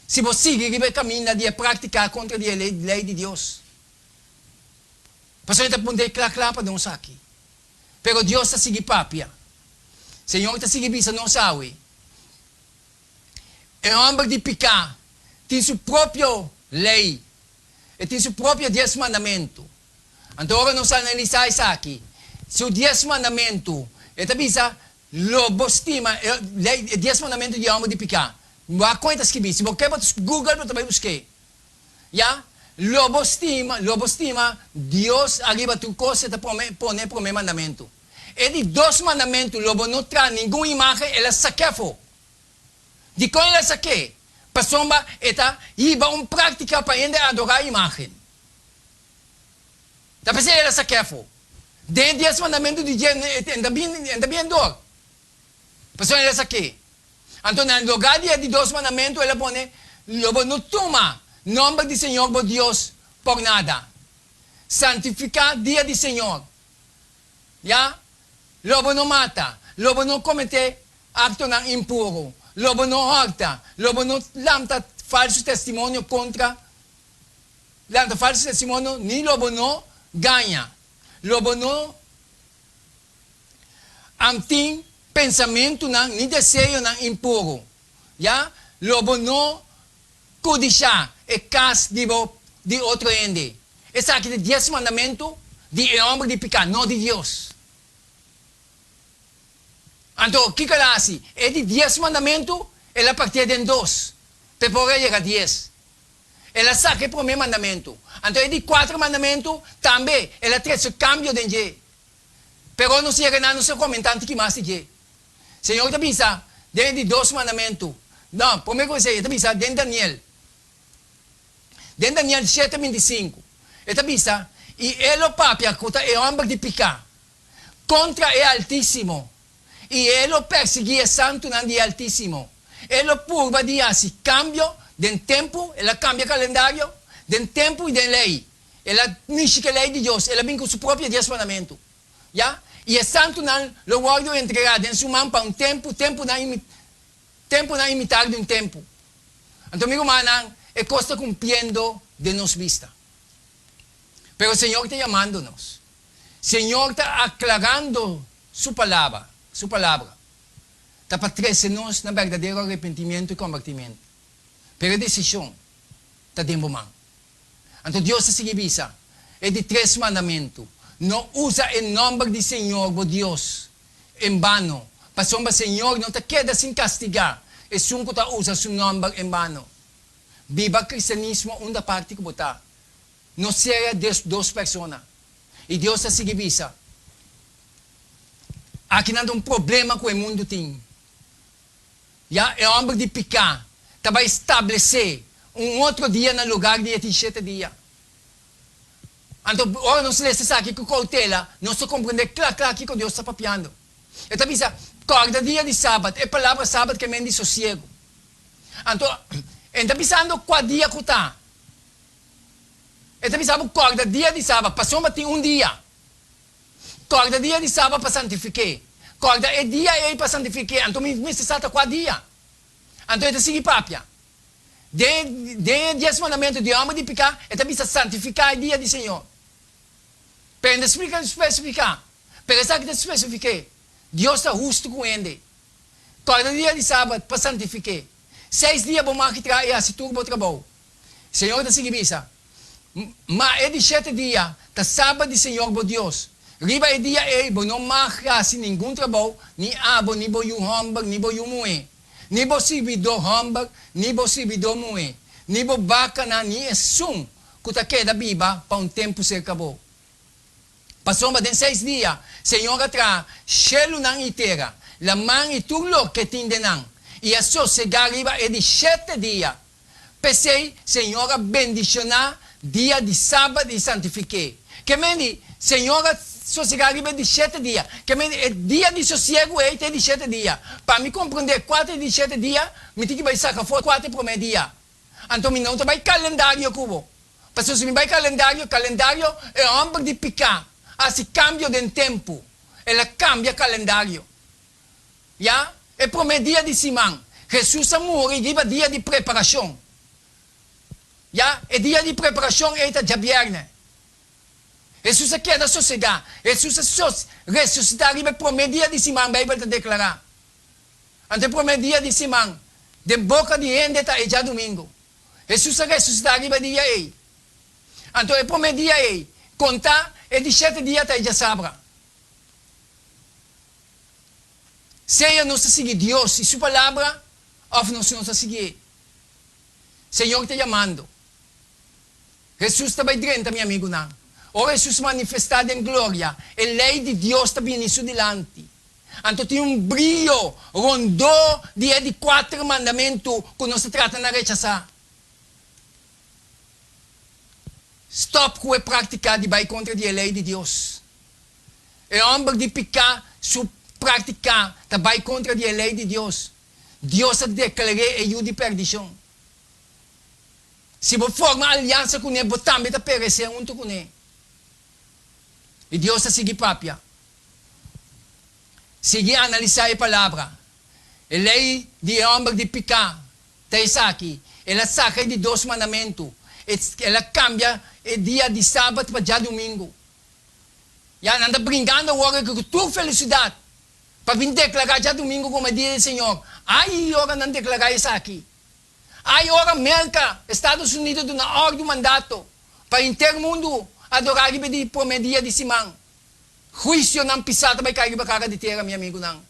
si bo sigui riba e kaminda di e práktika kontra di e lei di Dios. Pasobra e ta punta e kla kla pa nos aki. Pero Dios ta sigui papia. Señor ta sigui bisa nos awe, E hòmber di piká tin su propio lei, e tin su propio dies mandamentu. Anto ora nos analisá esaki, su dies mandamentu, e ta bisa, Lo bo stima, e lei, e dies mandamentu di e hòmber di piká. Wak kon e ta skibí. Si bo ke bo ta Google bo ta bai busk'é. Ya, lo bo stima, lo bo stima Dios ariba tur kos, e ta prome, pone e promé mandamentu. E di dos mandamentu, lo bo no traha ningun imágen, el a sak'é afó. Dikon el a sak'é? Pasobra e ta hiba un práktika pa hende adorá imágen. Ta p'esei el a sak'é afó. Den e dies mandamentu di dje, e ta bin, e ta bien dor. Pasobra el a sak'é. Anto na lugá di e di dos mandamentu el a pone, Lo bo no tuma nòmber di Señor bo Dios por nada. Santifiká dia di Señor. Ya, lo bo no mata, lo bo no kometé aktonan impuru, lo bo no hòrta, lo bo no lanta. falsu testimonio kontra, lanta falsu testimonio, ni lo bo no gaña. Lo bo no am tin pensamentunan ni deseonan impuru. Ya, lo bo no kudishá e kas di bo di otro hende. Esaki ta dies mandamentu di e hòmber di piká, no di Dios. Anto, kiko el a hasi? E di dies mandamentu, el a partié den dos, p'e por a yega dies. El a saka e promé mandamentu. Anto e di kuater mandamentu, tambe el a trese kambio den dje. Pero nos yega na nos a komentá anti ki mas di dje. Señor ta bisa den e di dos mandamentu, no, promé ku esei, e ta bisa den Daniel, den Daniel shete 25, e ta bisa, I e lo papia ku ta e hòmber di piká kontra e Altísimo, i e lo persiguí e santunan di e Altísimo. E lo purba di hasi kambio den tempu, el a kambia kalendario, den tempu i den lei. El a mishi ku e lei di Dios, el a bin ku su propio dies mandamentu. Ya, i e santunan lo wòrdu entregá den su man pa un tempu, tempunan i tempunan i mitar di un tempu. Anto, mi rumannan, e kos ta kumpliendo den nos bista. Pero Señor ta yamando nos. Señor ta aklarando Su palabra, Su palabra ta pa trese nos na berdadero arepentimiento i kombertimiento. Pero e desishon ta den bo man. Anto Dios ta sigui bisa, E di tres mandamentu, No usa e nòmber di Señor bo Dios en bano, pasobra Señor no ta keda sin kastigá esun ku ta usa su nòmber en bano. Biba kristianismo unda parti ku bo ta. No sea des dos persona. I Dios ta sigui bisa, Akinan ta un problema ku e mundu tin. Ya e hòmber di piká ta bai stablesé un otro dia na lugar di e tin shete dia. Anto, ora nos lesa esaki ku koutela, nos ta komprendé kla kla kiko Dios ta papiando. E ta bisa, Kòrda dia di sabat. E palabra sabat ke men di sosiegu. Anto, e ta bisando kua dia ku ta. E ta bisa bo kòrda dia di sabat, pasobra tin un dia. Kòrda dia di sabat pa santifik'é. Kòrda e dia ei pa santifik'é. Anto mi mester sa ta kua dia. Anto e ta sigui papia. Den den e dies mandamentu di hòmber di piká, e ta bisa santifiká e dia di Señor. Pero e no ta splika spesifiká. Pero esaki ta spesifik'é. Dios ta hustu ku hende. Kòrda dia di sabat pa santifik'é. Seis dia bo mag traha i hasi tur bo trabou. Señor ta sigui bisa, Ma e di shete dia ta Sabat di Señor bo Dios. Riba e dia ei bo no mag hasi ningun trabou, ni abo, ni bo yu hòmber, ni bo yu muhé, ni bo sirbidó hòmber, ni bo sirbidó muhé, ni bo bakanan, ni esun ku ta keda biba pa un tempu serka bo. Pasobra den seis dia Señor a traha shelunan i tera, laman i tur loke tin den nan, i a sosegá riba e di shete dia. P'esei, Señor a bendishoná dia di Sabat i santifik'é. Ke men di, Señor a sosegá riba e di shete dia. Ke men di, e dia di sosiegu ei ta e di shete dia. Pa mi komprondé kua ta e di shete dia, mi tin ki bai saka for kua ta e promé dia. Anto mi no ta bai kalendario ku bo. Pasobra si mi bai kalendario, kalendario e hòmber di piká a hasi kambio den tempu. El a kambia kalendario. Ya e promé dia di siman, Hesus a muri riba dia di preparashon. Ya e dia di preparashon ei ta djabièrnè. Hesus a keda sosegá. Hesus a sos resusitá riba e promé dia di siman, Beibel ta deklará. Anto e promé dia di siman, den boka di hende ta e djadumingu. Hesus a resusitá riba e dia ei. Anto e promé dia ei, kontá e di shete dia ta e djasabra. Sea nos ta sigui Dios i Su Palabra òf nos no ta siguié. Señor ta yamando. Hesus ta bai drenta, mi amigunan. Ora Hesus manifestá den gloria, e lei di Dios ta bini Su dilanti. Anto tin un brio rondó di e di kuater mandamentu ku nos ta trata na rechasá. Stòp ku e práktika di bai kontra di e lei di Dios. E hòmber di piká su praktiká ta bai kontra di e lei di Dios. Dios a deklar'é e yu di pèrdishon. Si bo forma aliansa kuné, bo tambe ta peresé huntu kuné. I Dios ta sigui papia. Sigui analisá e palabra. E lei di e hòmber di piká ta esaki. El a saka e di dos mandamentu. El a kambia e dia di sabat pa djadumingu. Ya, nan ta bringando awor aki ku tur felisidat pa bin deklará djadumingu komo e dia di Señor. Ai ora nan deklará esaki! Ai ora Merka, Estados Unidos duna òrdu, mandato, pa henter mundu adorá riba e di promé dia di siman. Huisionan pisá ta bai kai riba kara di tera, mi amigunan.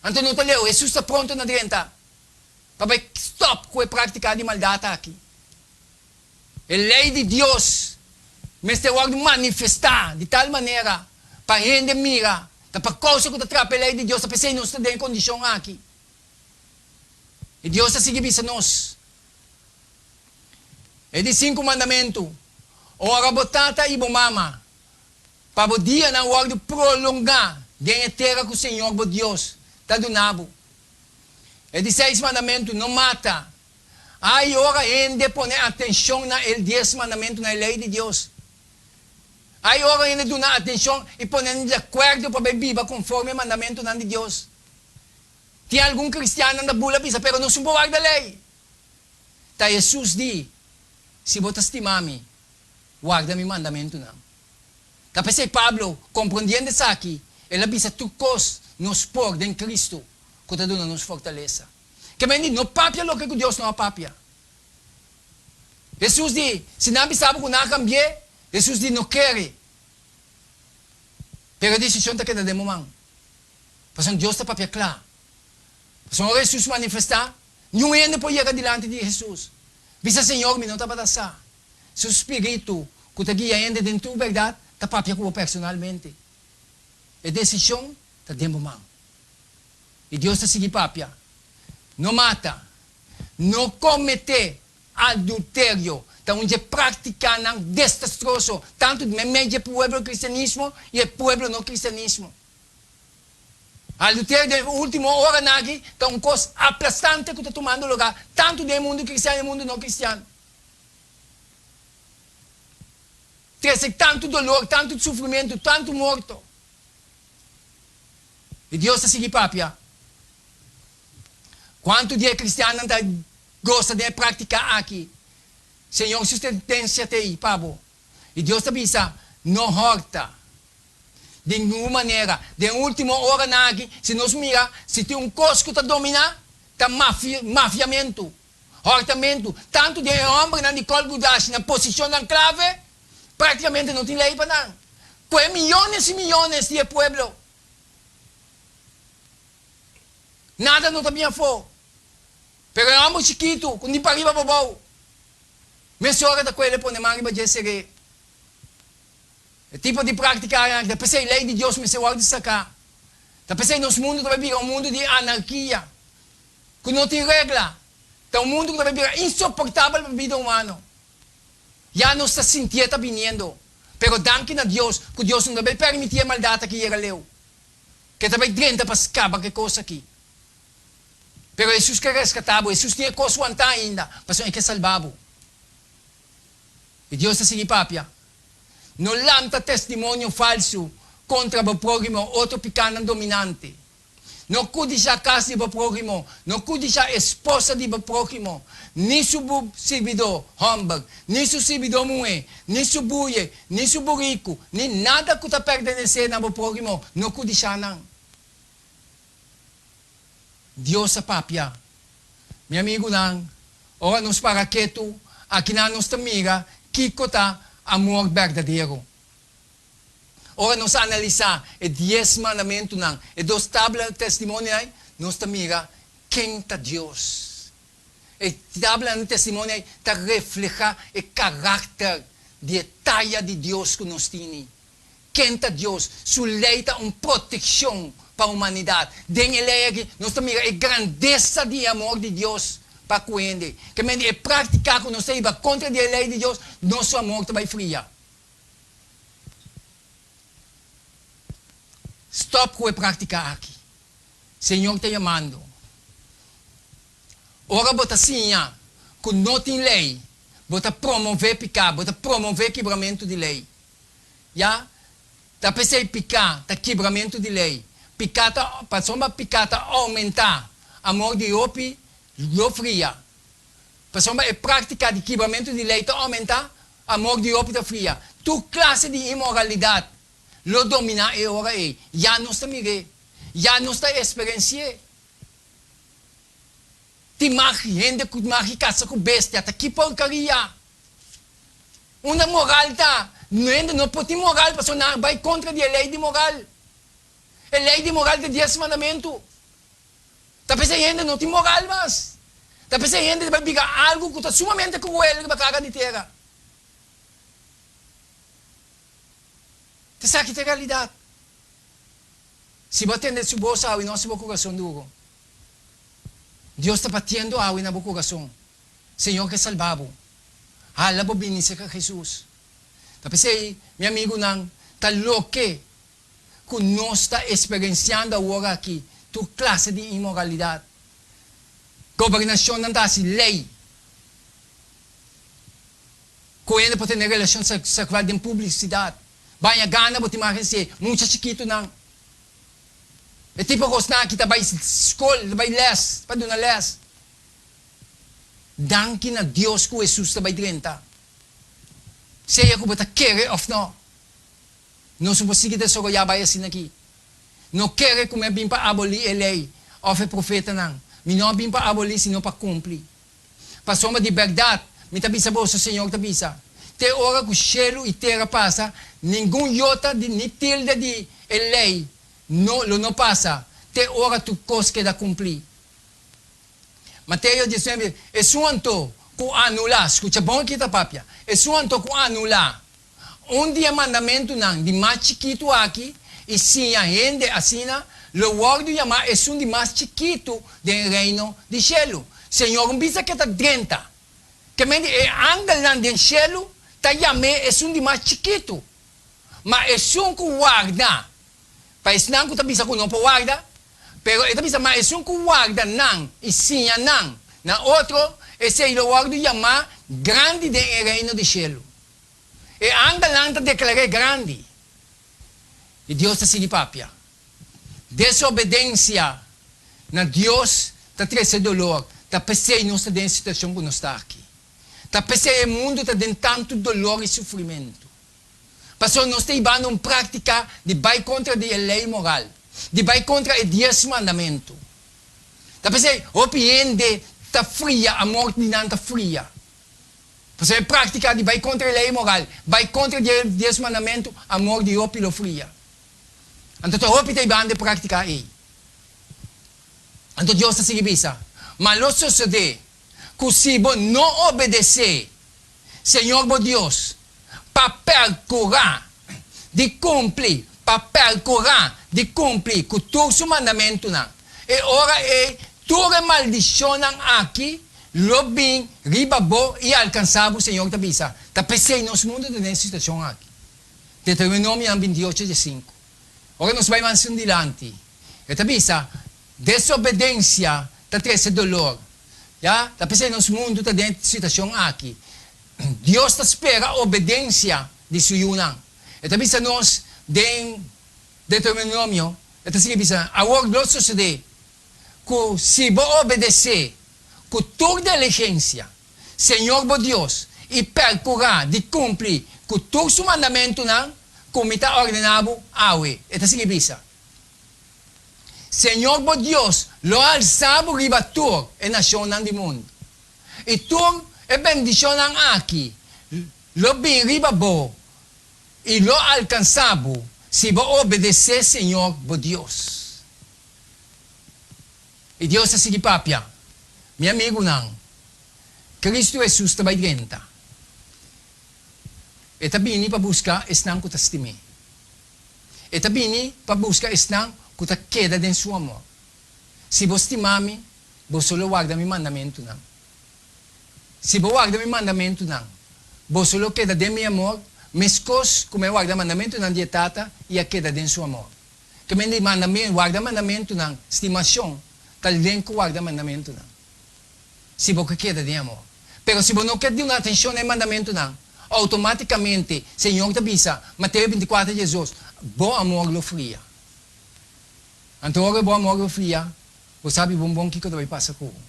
Anto no ta leu, Hesus ta pronto na drenta pa bai stòp ku e práktika di maldat aki. E lei di Dios mester wòrdu manifestá di tal manera pa hende mira ta pa kousa ku ta trapa e lei di Dios, ta p'esei nos ta den e kondishon aki. I Dios ta sigui bisa nos e di sinku mandamentu, Ora bo tata i bo mama, pa bo dianan wòrdu prolongá den e tera ku señor bo Dios ta duna bo. E di seis mandamentu, No mata. Ai ora hende pone atenshon na el dies mandamentu, na e lei di Dios. Ai ora hende duna atenshon i pone nan di akuerdo pa bai biba konforme e mandamentunan di Dios. Tin algun kristiannan ta bula bisa, Pero nos no por warda lei. Ta Hesus di, Si bo ta stima mi, warda mi mandamentunan. Ta p'esei Pablo, komprondiendo esaki, el a bisa tur kos nos por den Kristu ku ta duna nos fortalesa. Ke men di no papia loke ku Dios no a papia. Hesus di, Si nan bisa bo ku nan a kambi'é, Hesus di, No kere. Pero e desishon ta keda den bo man. Pasobra Dios ta papia kla. Pasobra ora Hesus manifestá, niun hende por yega dilanti di Hesus. Bisa, Señor, mi no tabata sa. Su spiritu, ku ta guia hende den tur bèrdat, ta papia ku bo personalmente. E desishon ta den bo man. I Dios ta sigui papia, No mata, no kometé adulterio. Ta un dje práktikanan desastroso, tantu meimei dje pueblo kristianismo i e pueblo no kristianismo. Adulterio den e último oranan aki ta un kos aplastante ku ta tumando lugá tantu den e mundu kristian i e mundu no kristian. Trese tantu dolor, tantu sufrimentu, tantu morto. I Dios ta sigui papia. Kuantu di e kristiannan ta gosa den e práktika aki? Señor su sentensia ta ei pa bo. I Dios ta bisa, No hòrta. Di ningun manera. Den último oranan aki, si nos mira, si tin un kos ku ta dominá, ta mafiamentu, hòrtamentu. Tantu den e hòmbernan di kòl gudashi na posishonnan klave, práktikamente no tin lei pa nan. Ku e miónes i miónes di e pueblo, nada no ta bin afó. Pero e hòmber chikitu ku ni pariba pa bou, mesora ta ku el e pone man riba dje ser'é. E tipo di práktika aki ta p'esei lei di Dios mester wòrdu saká. Ta p'esei nos mundu ta bai bira un mundu di anarkia, ku no tin regla. Ta un mundu ku ta bai bira insoportabel pa bida humano. Ya nos ta sintié ta biniendo. Pero danki na Dios ku Dios no ta bai permití e maldat aki yega leu, ku e ta bai drenta pa skaba ku e kos aki. Pero Hesus ke reskatá bo. Hesus tin e kos wantá ainda, pasobra e ke salbá bo. I Dios ta sigui papia, No lanta testimonio falsu kontra bo próhimo, otro pikánan dominante. No kudishá kas di bo próhimo, no kudishá esposa di bo próhimo, ni su sirbidó hòmber, ni su sirbidó muhé, ni su buye, ni su buriku, ni nada ku ta pertenesé na bo próhimo, no kudishá nan. Dios a papia. Mi amigunan, ora nos para ketu, akinan nos ta mira kiko ta amor berdadero. Ora nos analisá e dies mandamentunan, e dos tabla di testimonionan ei, nos ta mira ken ta Dios. E tablanan di testimonio ei ta reflehá e karakter di e taya di Dios ku nos tini. Ken ta Dios? Su lei ta un protekshon pa humanidat. Den e lei aki nos ta mira e grandesa di e amor di Dios pa ku hende. Ke men di e praktika ku nos ta hiba kontra di e lei di Dios, nos su amor ta bai fria. Stop ku e praktika aki. Señor ta yamando. Ora bo ta siña ku no tin lei, bo ta promove piká, bo ta promove kibramentu di lei. Ya, ta p'esei piká ta kibramentu di lei. Piká ta, pasobra piká ta oumentá, amor di hopi lo fria. Pasobra e práktika di kibramentu di lei ta oumentá, amor di hopi ta fria. Tur klase di inmoralidat lo dominá e ora ei. Ya nos ta mir'é. Ya nos ta eksperensi'é. Tin mag hende ku mag kasa ku bestia. Ta ki porkaria! Unda moral ta? Hende no por tin moral pasobra nan a bai kontra di e lei di moral. E lei di moral ta dies mandamentu. Ta p'esei hende no tin moral mas. Ta p'esei hende ta bai bira algu ku ta sumamente kruel riba kara di tera. Ta esaki ta e realidat. Si bo a tende su bos awe, no hasi bo kurason duru. Dios ta batiendo awe na bo kurason. Señor ke salba bo. Hala bo bini serka Hesus. Ta p'esei, mi amigunan, ta loke ku nos ta eksperensiando awor aki, tur klase di inmoralidat. Gobernashonnan ta hasi lei ku hende por tene relashon seksual den publisidat. Baña gana bo tin mas hesé mucha chikitunan. E tipo kosnan aki ta bai skol, ta bai lès pa duna lès. Danki na Dios ku Hesus ta bai drenta. Sea ku bo ta kere òf nò, nos no por sigui desaroyá bai asina aki. No kere ku mi a bin pa abolí e Lei òf e Profetanan. Mi no a bin pa abolí sino pa kumpli. Pasobra di bèrdat mi ta bisa boso, Señor ta bisa, te ora ku shelu i tera pasa, ningun yota di ni tilde di e Lei no lo no pasa, te ora tur kos keda kumplí. Mateo diesnuebe, Esun anto ku anulá, skucha bon ki ta papia, esun anto ku anulá un di e mandamentunan di mas chikitu aki i siña hende asina, lo wòrdu yamá esun di mas chikitu den e Reino di shelu. Señor un bisa ke ta drenta. Ke men di e angelnan den shelu ta yam'é esun di mas chikitu. Ma esun ku warda Pa esnan ku ta bisa ku no por warda, pero e ta bisa, Ma esun ku warda nan i siña nan na otro, esei lo wòrdu yamá grandi den e Reino di shelu. E angelnan ta deklar'é grandi. I Dios ta sigui papia. Desobedensia na Dios ta trese dolor, ta p'esei nos ta den e situashon ku nos ta aki. Ta p'esei e mundu ta den tantu dolor i sufrimentu. Pasobra nos ta hibando un práktika di bai kontra di e lei moral, di bai kontra e Dies Mandamentu. Ta p'esei hopi hende ta fria, amor di nan ta fria. Pasobra e práktika di bai kontra e lei moral, bai kontra di e Dies Mandamentu, amor di hopi lo fria. Anto ta hopi ta hibando e práktika ei. Anto Dios ta sigui bisa, Ma lo sosodé ku si bo no obedesé Señor bo Dios, pa percurá di cumpli, pa percurá di cumpli cu tur su mandamentunan, e ora ei tur e maldicionnan aki lo bin riba bo i alcansá bo, Señor ta bisa. Ta p'esei nos mundu ta den e situacion aki. Deuteronomionan bintiocho diesinku. Ora nos bai mas un dilanti, e ta bisa, Desobedencia ta trece dolor. Ya, ta p'esei nos mundu ta den e situacion aki. Dios ta spera obedencia di su yunan. E ta bisa nos den Deuteronomio, e ta sigui bisa, Awor lo sosode cu si bo obedece cu tur diligencia Señor bo Dios i percura di cumpli cu tur su mandamentunan cu mi ta ordena bo awe. E ta sigui bisa. Señor bo Dios lo alsa bo riba tur e nashonnan di mundu, i tur e bendishonnan aki lo bin riba bo i lo alkansá bo si bo obedesé Señor bo Dios. I Dios ta sigui papia, Mi amigunan, Kristu Hesus ta bai drenta. E ta bini pa buska esnan ku ta stim'é. E ta bini pa buska esnan ku ta keda den su amor. Si bo stima mi, boso lo warda mi mandamentunan. Si bo warda mi mandamentunan, boso lo keda den mi amor, meskos ku mi a warda mandamentunan di e Tata i a keda den su amor. Ke men di warda mandamentunan, stimashon ta len ku warda mandamentunan. Si bo ke keda den amor. Pero si bo no ke duna atencion na e mandamentunan, automaticamente Señor ta bisa, Mateo binticuater diesdos, bo amor lo fria. Anto ora bo amor lo fria, bo sabi bon bon kico ta bay pasa cu bo.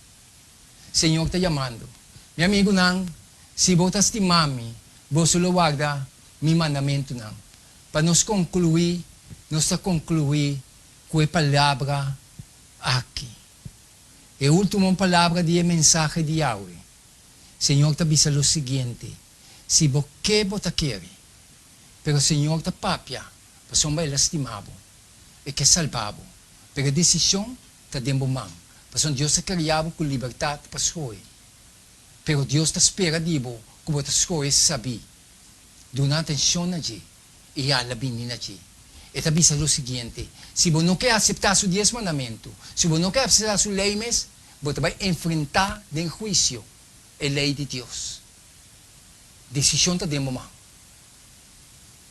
Señor ta yamando. Mi amigunan, si bo ta stima mi, boso lo warda mi mandamentunan. Pa nos konkluí, nos ta konkluí ku e palabra aki. E último palabra di e mensahe di awe. Señor ta bisa lo siguiente, Si bo ke bo ta kere, pero Señor ta papia pasobra El a stima bo, E ke salba bo, pero e desishon ta den bo man, pasobra Dios a kria bo ku libertat pa skohe. Pero Dios ta spera di bo ku bo ta skohe sabí. Duna atenshon na dje i hala bini na dje. E ta bisa lo siguiente, Si bo no ke aseptá su dies mandamentu, si bo no ke aseptá su lei mes, bo ta bai enfrentá den huisio e lei di Dios. Desishon ta den bo man.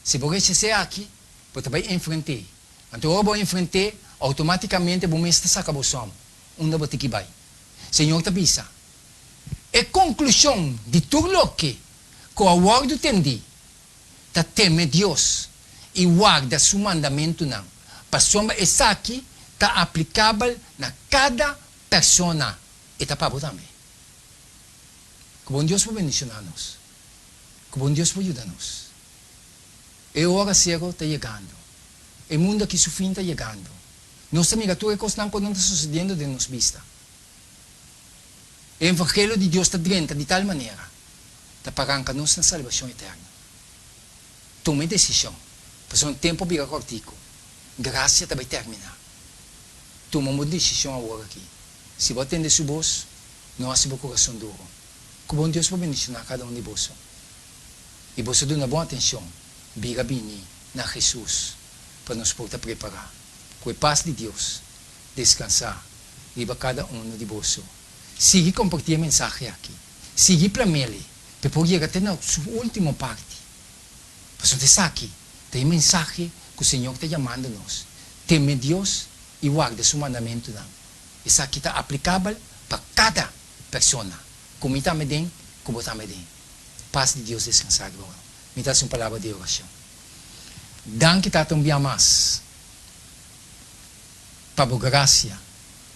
Si bo rechas'é aki, bo ta bai enfrent'é. Anto ora bo enfrent'é, outomátikamente bo mes ta saka bo sòm unda bo tiki bai. Señor ta bisa, E konklushon di tur loke ku a wòrdu tendí ta teme Dios i warda su mandamentunan, pasobra esaki ta aplikabel na kada persona, e ta pa bo tambe. Ku bon Dios por bendishoná nos. Ku bon Dios por yuda nos. E ora sero ta yegando. E mundu aki su fin ta yegando. Nos ta mira tur e kosnan ku nan ta sosediendo den nos bista. E evangelio di Dios ta drenta di tal manera ta pa ranka nos na salbashon eterno. Tuma e desishon, pasobra un tempu a bira kòrtiku. Grasia ta bai terminá. Tuma un bon desishon awor aki. Si bo a tende su bos, no hasi bo kurason duru. Ku bon Dios por bendishoná kada un di boso. I boso duna bon atenshon, bira bini na Hesus pa nos por ta prepará. Ku e pas di Dios deskansá riba kada unu di boso. Sigui kompartí e mensahe aki. Sigui plam'el p'e por yega te na su último parti. Pasobra esaki ta e mensahe ku Señor ta yamando nos, Teme Dios i warda su mandamentunan. Esaki ta aplikabel pa kada persona, ku mi tambe den, ku bo tambe den. Pas di Dios deskansá riba bo. Mi ta hasi un palabra di orashon. Danki Tata un bia mas pa bo grasia,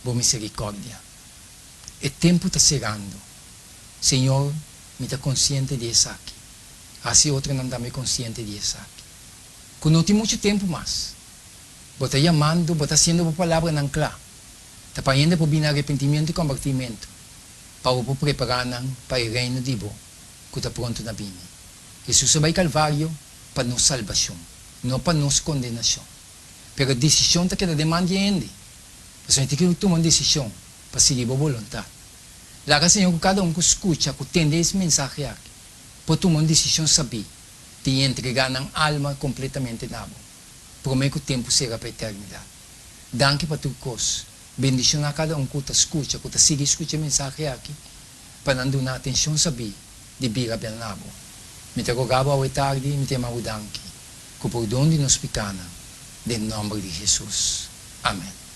bo miserikòrdia. E tempu ta serando. Señor, mi ta konsiente di esaki. Hasi otronan tambe konsiente di esaki. Ku no tin muchu tempu mas. Bo ta yamando, bo ta hasiendo bo palabranan kla. Ta pa hende por bini arepentimiento i kombertimentu, pa bo por prepará nan pa e reino di bo ku ta pronto na bini. Hesus a bai Kalvario pa nos salbashon, no pa nos kondenashon. Pero e desishon ta keda den man di e hende. Pasobra e tin ku tuma un desishon pa sigui bo boluntat. Laga Señor ku kada un ku skucha, ku tende es mensahe aki, por tuma un desishon sabí di entregá nan alma kompletamente na bo, promé ku tempu sera pa eternidat. Danki pa tur kos. Bendishoná kada un ku ta skucha, ku ta sigui skucha e mensahe aki, pa nan duna atenshon sabí di bira bel na bo. Mi ta roga bo awe tardi i mi ta yama bo danki, ku pordon di nos pikanan, den nòmber di Hesus. Amèn.